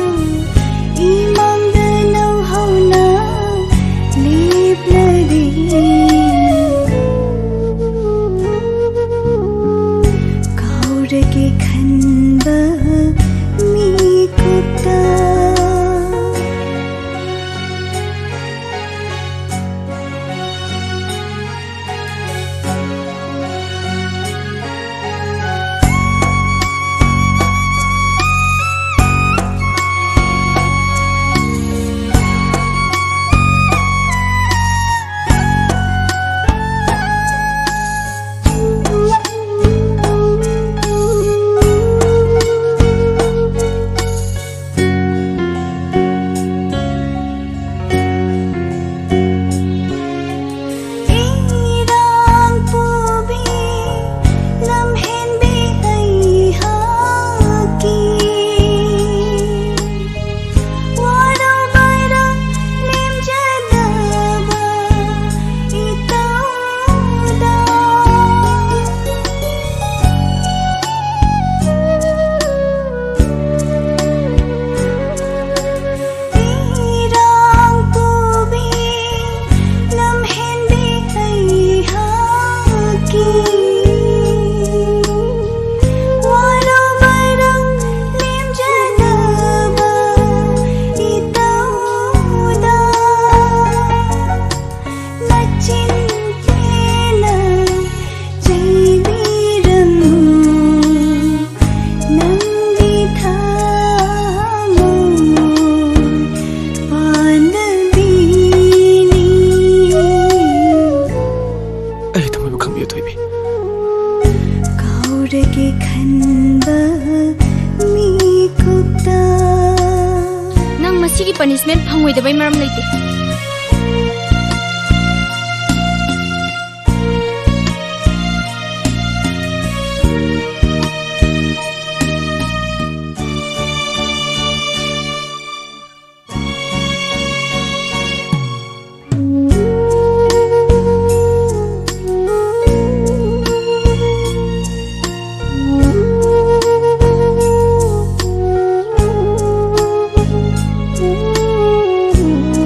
ꯁꯤꯒꯤ ꯄꯅꯤꯁꯃꯦꯟ ꯐꯪꯉꯣꯏꯗꯕꯩ ꯃꯔꯝ ꯂꯩꯇꯦ꯫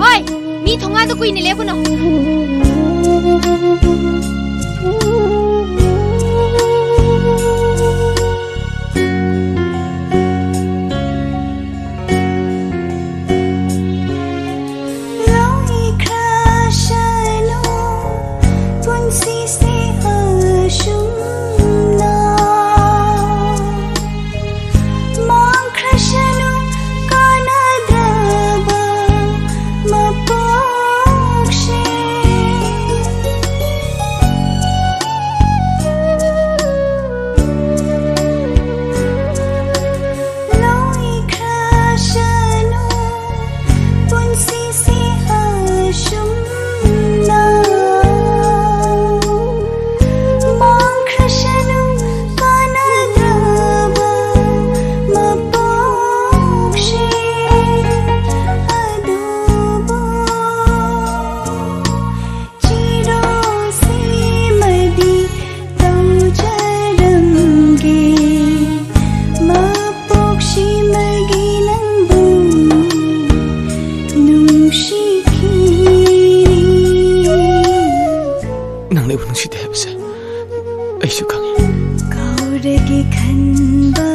ꯍꯣꯏ, ꯃꯤ ꯊꯣꯡꯒꯥꯟꯗ ꯀꯨꯏꯅ ꯂꯦꯞꯀꯅꯨ꯫ ꯂꯣꯏꯈ꯭ꯔꯁꯅꯨ ꯄꯨꯟꯁꯤꯁꯦ ꯑꯁꯨꯝꯅ꯫ ꯃꯥꯡꯈ꯭ꯔꯁꯅꯨ ꯀꯥꯟꯅꯗ꯭ꯔꯕ ꯃꯄꯣꯛꯁꯦ꯫ ꯂꯣꯏꯈ꯭ꯔꯁꯅꯨ ꯄꯨꯟꯁꯤꯁꯦ ꯑꯁꯨꯝꯅ꯫ ꯃꯥꯡꯈ꯭ꯔꯁꯅꯨ ꯀꯥꯟꯅꯗ꯭ꯔꯕ ꯃꯄꯣꯛꯁꯦ꯫ ꯑꯗꯨꯕꯨ ꯆꯤꯔꯣꯁꯤꯃꯗꯤ ꯇꯧꯖꯔꯝꯒꯦ, ꯃꯄꯣꯛꯁꯤꯃꯒꯤ ꯅꯪꯕꯨ ꯅꯨꯡꯁꯤꯈꯤꯅꯤ꯫ ꯅꯪꯅ ꯑꯩꯕꯨ ꯅꯨꯡꯁꯤꯗꯦ ꯍꯥꯏꯕꯁꯦ ꯑꯩꯁꯨ ꯈꯪꯉꯤ꯫ ꯀꯥꯎꯔꯒꯦ ꯈꯟꯕ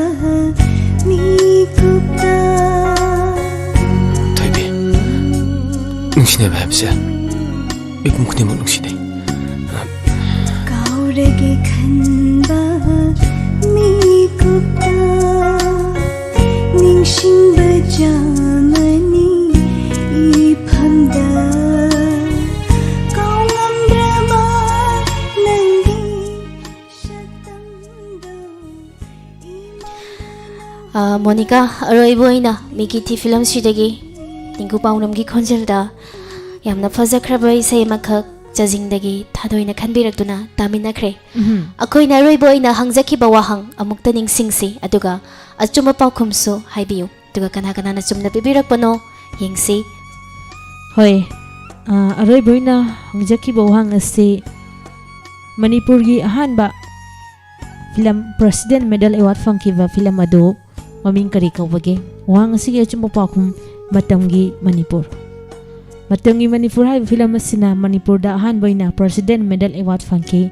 ꯃꯤꯀꯨꯞꯇ꯫ ꯊꯣꯏꯕꯤ, ꯅꯨꯡꯁꯤꯅꯕ ꯍꯥꯏꯕꯁꯦ ꯃꯤꯄꯨꯝ ꯈꯨꯗꯤꯡꯃꯛ ꯅꯨꯡꯁꯤꯅꯩ꯫ ꯀꯥꯎꯔꯒꯦ ꯈꯟꯕ ꯃꯤꯀꯨꯞꯇ꯫ ꯅꯤꯡꯁꯤꯡꯕ ꯆꯥꯃꯅꯤ ꯏꯐꯝꯗ꯫ ꯀꯥꯎꯉꯝꯗ꯭ꯔꯕ ꯅꯪꯒꯤ ꯁꯛꯇꯝꯗꯣ꯫ ꯑ, ꯃꯣꯅꯤꯀꯥ, ꯑꯔꯣꯏꯕ ꯑꯣꯏꯅ ꯃꯤꯀꯤ ꯊꯤ ꯐꯤꯂꯝꯁꯤꯗꯒꯤ ꯅꯤꯡꯒꯨ ꯄꯥꯎꯅꯝꯒꯤ ꯈꯣꯟꯖꯦꯜꯗ ꯌꯥꯝꯅ ꯐꯖꯈ꯭ꯔꯕ ꯏꯁꯩ ꯑꯃꯈꯛ ꯆꯥꯖꯤꯡꯗꯒꯤ ꯊꯥꯗꯣꯏꯅ ꯈꯟꯕꯤꯔꯛꯇꯨꯅ ꯇꯥꯃꯤꯟꯅꯈ꯭ꯔꯦ꯫ ꯎꯝ꯫ ꯑꯩꯈꯣꯏꯅ ꯑꯔꯣꯏꯕ ꯑꯣꯏꯅ ꯍꯪꯖꯈꯤꯕ ꯋꯥꯍꯪ ꯑꯃꯨꯛꯇ ꯅꯤꯡꯁꯤꯡꯁꯤ, ꯑꯗꯨꯒ ꯑꯆꯨꯝꯕ ꯄꯥꯎꯈꯨꯝꯁꯨ ꯍꯥꯏꯕꯤꯌꯨ, ꯑꯗꯨꯒ ꯀꯅꯥ ꯀꯅꯥꯅ ꯆꯨꯝꯅ ꯄꯤꯕꯤꯔꯛꯄꯅꯣ ꯌꯦꯡꯁꯤ꯫ ꯍꯣꯏ꯫ ꯑ, ꯑꯔꯣꯏꯕ ꯑꯣꯏꯅ ꯍꯪꯖꯈꯤꯕ ꯋꯥꯍꯪ ꯑꯁꯤ ꯃꯅꯤꯄꯨꯔꯒꯤ ꯑꯍꯥꯟꯕ ꯐꯤꯂꯝ President Medal Award ꯐꯪꯈꯤꯕ ꯐꯤꯂꯝ ꯑꯗꯨ ꯃꯃꯤꯡ ꯀꯔꯤ ꯀꯧꯕꯒꯦ? ꯋꯥꯍꯪ ꯑꯁꯤꯒꯤ ꯑꯆꯨꯝꯕ ꯄꯥꯎꯈꯨꯝ ꯃꯇꯝꯒꯤ ꯃꯅꯤꯄꯨꯔ꯫ ꯃꯇꯝꯒꯤ ꯃꯅꯤꯄꯨꯔ ꯍꯥꯏꯕ ꯐꯤꯂꯝ ꯑꯁꯤꯅ ꯃꯅꯤꯄꯨꯔꯗ ꯑꯍꯥꯟꯕ ꯑꯣꯏꯅ President Medal Award ꯐꯪꯈꯤ꯫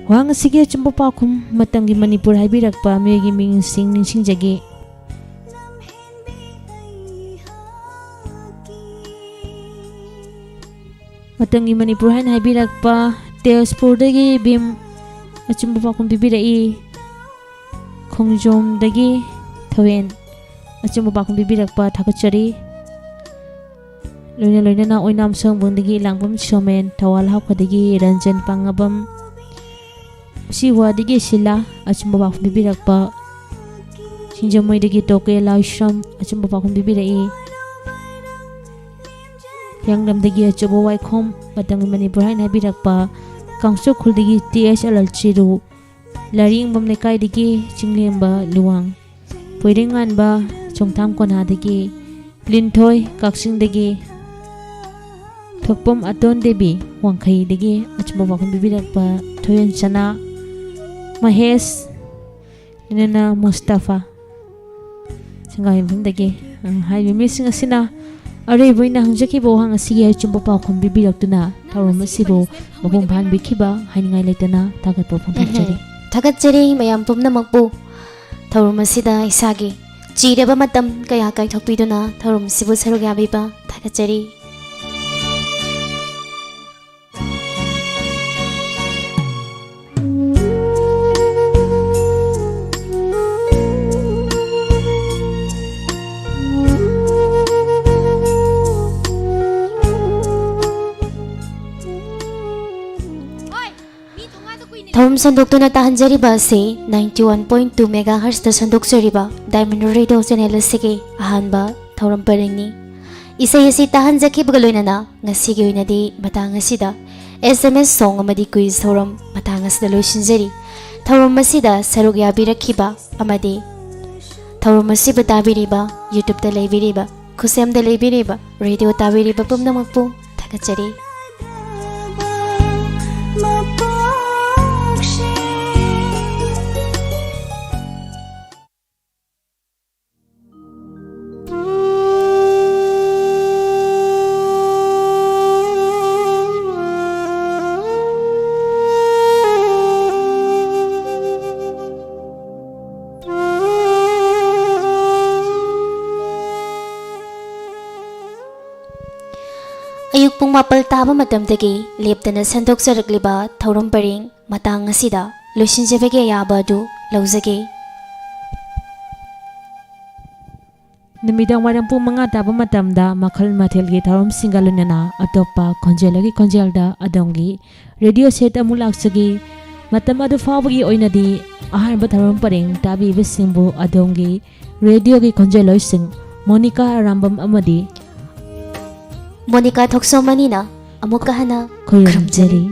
ꯋꯥꯍꯪ ꯑꯁꯤꯒꯤ ꯑꯆꯨꯝꯕ ꯄꯥꯎꯈꯨꯝ ꯃꯇꯝꯒꯤ ꯃꯅꯤꯄꯨꯔ ꯍꯥꯏꯕꯤꯔꯛꯄ ꯃꯤꯑꯣꯏꯒꯤ ꯃꯤꯡꯁꯤꯡ ꯅꯤꯡꯁꯤꯡꯖꯒꯦ꯫ ꯃꯇꯝꯒꯤ ꯃꯅꯤꯄꯨꯔ ꯍꯥꯏꯅ ꯍꯥꯏꯕꯤꯔꯛꯄ ꯇꯦꯖꯄꯨꯔꯗꯒꯤ ꯚꯤꯝ ꯑꯆꯨꯝꯕ ꯄꯥꯎꯈꯨꯝ ꯄꯤꯕꯤꯔꯛꯏ꯫ ꯈꯣꯡꯖꯣꯝꯗꯒꯤ ꯊꯣꯏꯕꯦꯟ ꯑꯆꯨꯝꯕ ꯄꯥꯎꯈꯨꯝ ꯄꯤꯕꯤꯔꯛꯄ ꯊꯥꯒꯠꯆꯔꯤ꯫ ꯂꯣꯏꯅ ꯂꯣꯏꯅꯅ ꯑꯣꯏꯅꯥꯝ ꯁꯣꯝꯕꯨꯡꯗꯒꯤ ꯂꯥꯡꯕꯝ ꯁꯣꯃꯦꯟ, ꯊꯧꯕꯥꯜ ꯍꯥꯎꯈꯗꯒꯤ ꯔꯟꯖꯟ ꯄꯥꯡꯉꯕꯝ, ꯎꯆꯤꯋꯥꯗꯒꯤ ꯁꯤꯂꯥ ꯑꯆꯨꯝꯕ ꯄꯥꯎꯈꯨꯝ ꯄꯤꯕꯤꯔꯛꯄ, ꯁꯤꯡꯖꯃꯩꯗꯒꯤ ꯇꯣꯀꯦ ꯂꯥꯏꯁ꯭ꯔꯝ ꯑꯆꯨꯝꯕ ꯄꯥꯎꯈꯨꯝ ꯄꯤꯕꯤꯔꯛꯏ꯫ ꯍꯤꯌꯥꯡꯂꯝꯗꯒꯤ ꯑꯆꯧꯕ ꯋꯥꯏꯈꯣꯝ ꯃꯇꯝꯒꯤ ꯃꯅꯤꯄꯨꯔ ꯍꯥꯏꯅ ꯍꯥꯏꯕꯤꯔꯛꯄ ꯀꯥꯡꯆꯣꯛꯈꯨꯜꯗꯒꯤ ꯇꯤ ꯑꯦꯁ ꯑꯦꯜ ꯆꯤꯔꯨ, ꯂꯥꯏꯔꯤꯡꯕꯝ ꯂꯩꯀꯥꯏꯗꯒꯤ ꯆꯤꯡꯂꯦꯝꯕ ꯂꯨꯋꯥꯡ, ꯄꯣꯏꯔꯦꯡꯉꯥꯟꯕ ꯆꯣꯡꯊꯥꯝ ꯀꯣꯟꯍꯥꯗꯒꯤ ꯂꯤꯟꯊꯣꯏ, ꯀꯛꯆꯤꯡꯗꯒꯤ ꯊꯣꯛꯄꯝ ꯑꯇꯣꯟ ꯗꯦꯕꯤ, ꯋꯥꯡꯈꯩꯗꯒꯤ ꯑꯆꯨꯝꯕ ꯄꯥꯎꯈꯨꯝ ꯄꯤꯕꯤꯔꯛꯄ ꯊꯣꯏꯌꯣꯟ ꯁꯅꯥ, ꯃꯍꯦꯁ, ꯂꯣꯏꯅꯅ ꯃꯨꯁꯇꯐꯥ, ꯁꯪꯒꯥꯏꯌꯨꯝꯐꯝꯗꯒꯤ, ꯑ, ꯍꯥꯏꯔꯤꯕ ꯃꯤꯁꯤꯡ ꯑꯁꯤꯅ ꯑꯔꯣꯏꯕ ꯑꯣꯏꯅ ꯍꯪꯖꯈꯤꯕ ꯋꯥꯍꯪ ꯑꯁꯤꯒꯤ ꯑꯆꯨꯝꯕ ꯄꯥꯎꯈꯨꯝ ꯄꯤꯕꯤꯔꯛꯇꯨꯅ ꯊꯧꯔꯝ ꯑꯁꯤꯕꯨ ꯃꯄꯨꯡ ꯐꯥꯍꯟꯕꯤꯈꯤꯕ ꯍꯥꯏꯅꯤꯡꯉꯥꯏ ꯂꯩꯇꯅ ꯊꯥꯒꯠꯄ ꯐꯣꯡꯗꯣꯛꯆꯔꯤ꯫ ꯎꯝꯍꯨꯝ꯫ ꯊꯥꯒꯠꯆꯔꯤ ꯃꯌꯥꯝ ꯄꯨꯝꯅꯃꯛꯄꯨ꯫ ꯊꯧꯔꯝ ꯑꯁꯤꯗ ꯏꯁꯥꯒꯤ ꯆꯤꯔꯕ ꯃꯇꯝ ꯀꯌꯥ ꯀꯥꯏꯊꯣꯛꯄꯤꯗꯨꯅ ꯊꯧꯔꯝ ꯑꯁꯤꯕꯨ ꯁꯔꯨꯛ ꯌꯥꯕꯤꯕ ꯊꯥꯒꯠꯆꯔꯤ꯫ ꯊꯧꯔꯝ ꯁꯟꯗꯣꯛꯇꯨꯅ ꯇꯥꯍꯟꯖꯔꯤꯕ ꯑꯁꯤ ninety one point two megahertzꯇ ꯁꯟꯗꯣꯛꯆꯔꯤꯕ Diamond Radio channel ꯑꯁꯤꯒꯤ ꯑꯍꯥꯟꯕ ꯊꯧꯔꯝ ꯄꯔꯤꯡꯅꯤ꯫ ꯏꯁꯩ ꯑꯁꯤ ꯇꯥꯍꯟꯖꯈꯤꯕꯒ ꯂꯣꯏꯅꯅ ꯉꯁꯤꯒꯤ ꯑꯣꯏꯅꯗꯤ ꯃꯇꯥꯡ ꯑꯁꯤꯗ S M S song ꯑꯃꯗꯤ quiz ꯊꯧꯔꯝ ꯃꯇꯥꯡ ꯑꯁꯤꯗ ꯂꯣꯏꯁꯤꯟꯖꯔꯤ꯫ ꯊꯧꯔꯝ ꯑꯁꯤꯗ ꯁꯔꯨꯛ ꯌꯥꯕꯤꯔꯛꯈꯤꯕ ꯑꯃꯗꯤ ꯊꯧꯔꯝ ꯑꯁꯤꯕꯨ ꯇꯥꯕꯤꯔꯤꯕ, YouTubeꯇ ꯂꯩꯕꯤꯔꯤꯕ, ꯈꯨꯁꯦꯝꯗ ꯂꯩꯕꯤꯔꯤꯕ, radio ꯇꯥꯕꯤꯔꯤꯕ ꯄꯨꯝꯅꯃꯛꯄꯨ ꯊꯥꯒꯠꯆꯔꯤ꯫ ꯑꯌꯨꯛ ꯄꯨꯡ ꯃꯥꯄꯜ ꯇꯥꯕ ꯃꯇꯝꯗꯒꯤ ꯂꯦꯞꯇꯅ ꯁꯟꯗꯣꯛꯆꯔꯛꯂꯤꯕ ꯊꯧꯔꯝ ꯄꯔꯦꯡ ꯃꯇꯥꯡ ꯑꯁꯤꯗ ꯂꯣꯏꯁꯤꯟꯖꯕꯒꯤ ꯑꯌꯥꯕ ꯑꯗꯨ ꯂꯧꯖꯒꯦ꯫ ꯅꯨꯃꯤꯗꯥꯡ ꯋꯥꯏꯔꯝ ꯄꯨꯡ ꯃꯉꯥ ꯇꯥꯕ ꯃꯇꯝꯗ ꯃꯈꯜ ꯃꯊꯦꯜꯒꯤ ꯊꯧꯔꯝꯁꯤꯡꯒ ꯂꯣꯏꯅꯅ ꯑꯇꯣꯞꯄ ꯈꯣꯟꯖꯦꯜꯒꯤ ꯈꯣꯟꯖꯦꯜꯗ ꯑꯗꯣꯝꯒꯤ radio set ꯑꯃꯨꯛ ꯂꯥꯛꯆꯒꯦ꯫ ꯃꯇꯝ ꯑꯗꯨ ꯐꯥꯎꯕꯒꯤ ꯑꯣꯏꯅꯗꯤ ꯑꯍꯥꯟꯕ ꯊꯧꯔꯝ ꯄꯔꯦꯡ ꯇꯥꯕꯤꯕꯁꯤꯡꯕꯨ ꯑꯗꯣꯝꯒꯤ radioꯒꯤ ꯈꯣꯟꯖꯦꯜꯂꯣꯏꯁꯤꯡ ꯃꯣꯅꯤꯀꯥ ꯑꯔꯥꯝꯕꯝ ꯑꯃꯗꯤ ꯃꯣꯅꯤꯀꯥ ꯊꯣꯛꯆꯣꯝ ꯑꯅꯤꯅ ꯑꯃꯨꯛꯀ ꯍꯟꯅ ꯈꯨꯔꯨꯝꯖꯔꯤ꯫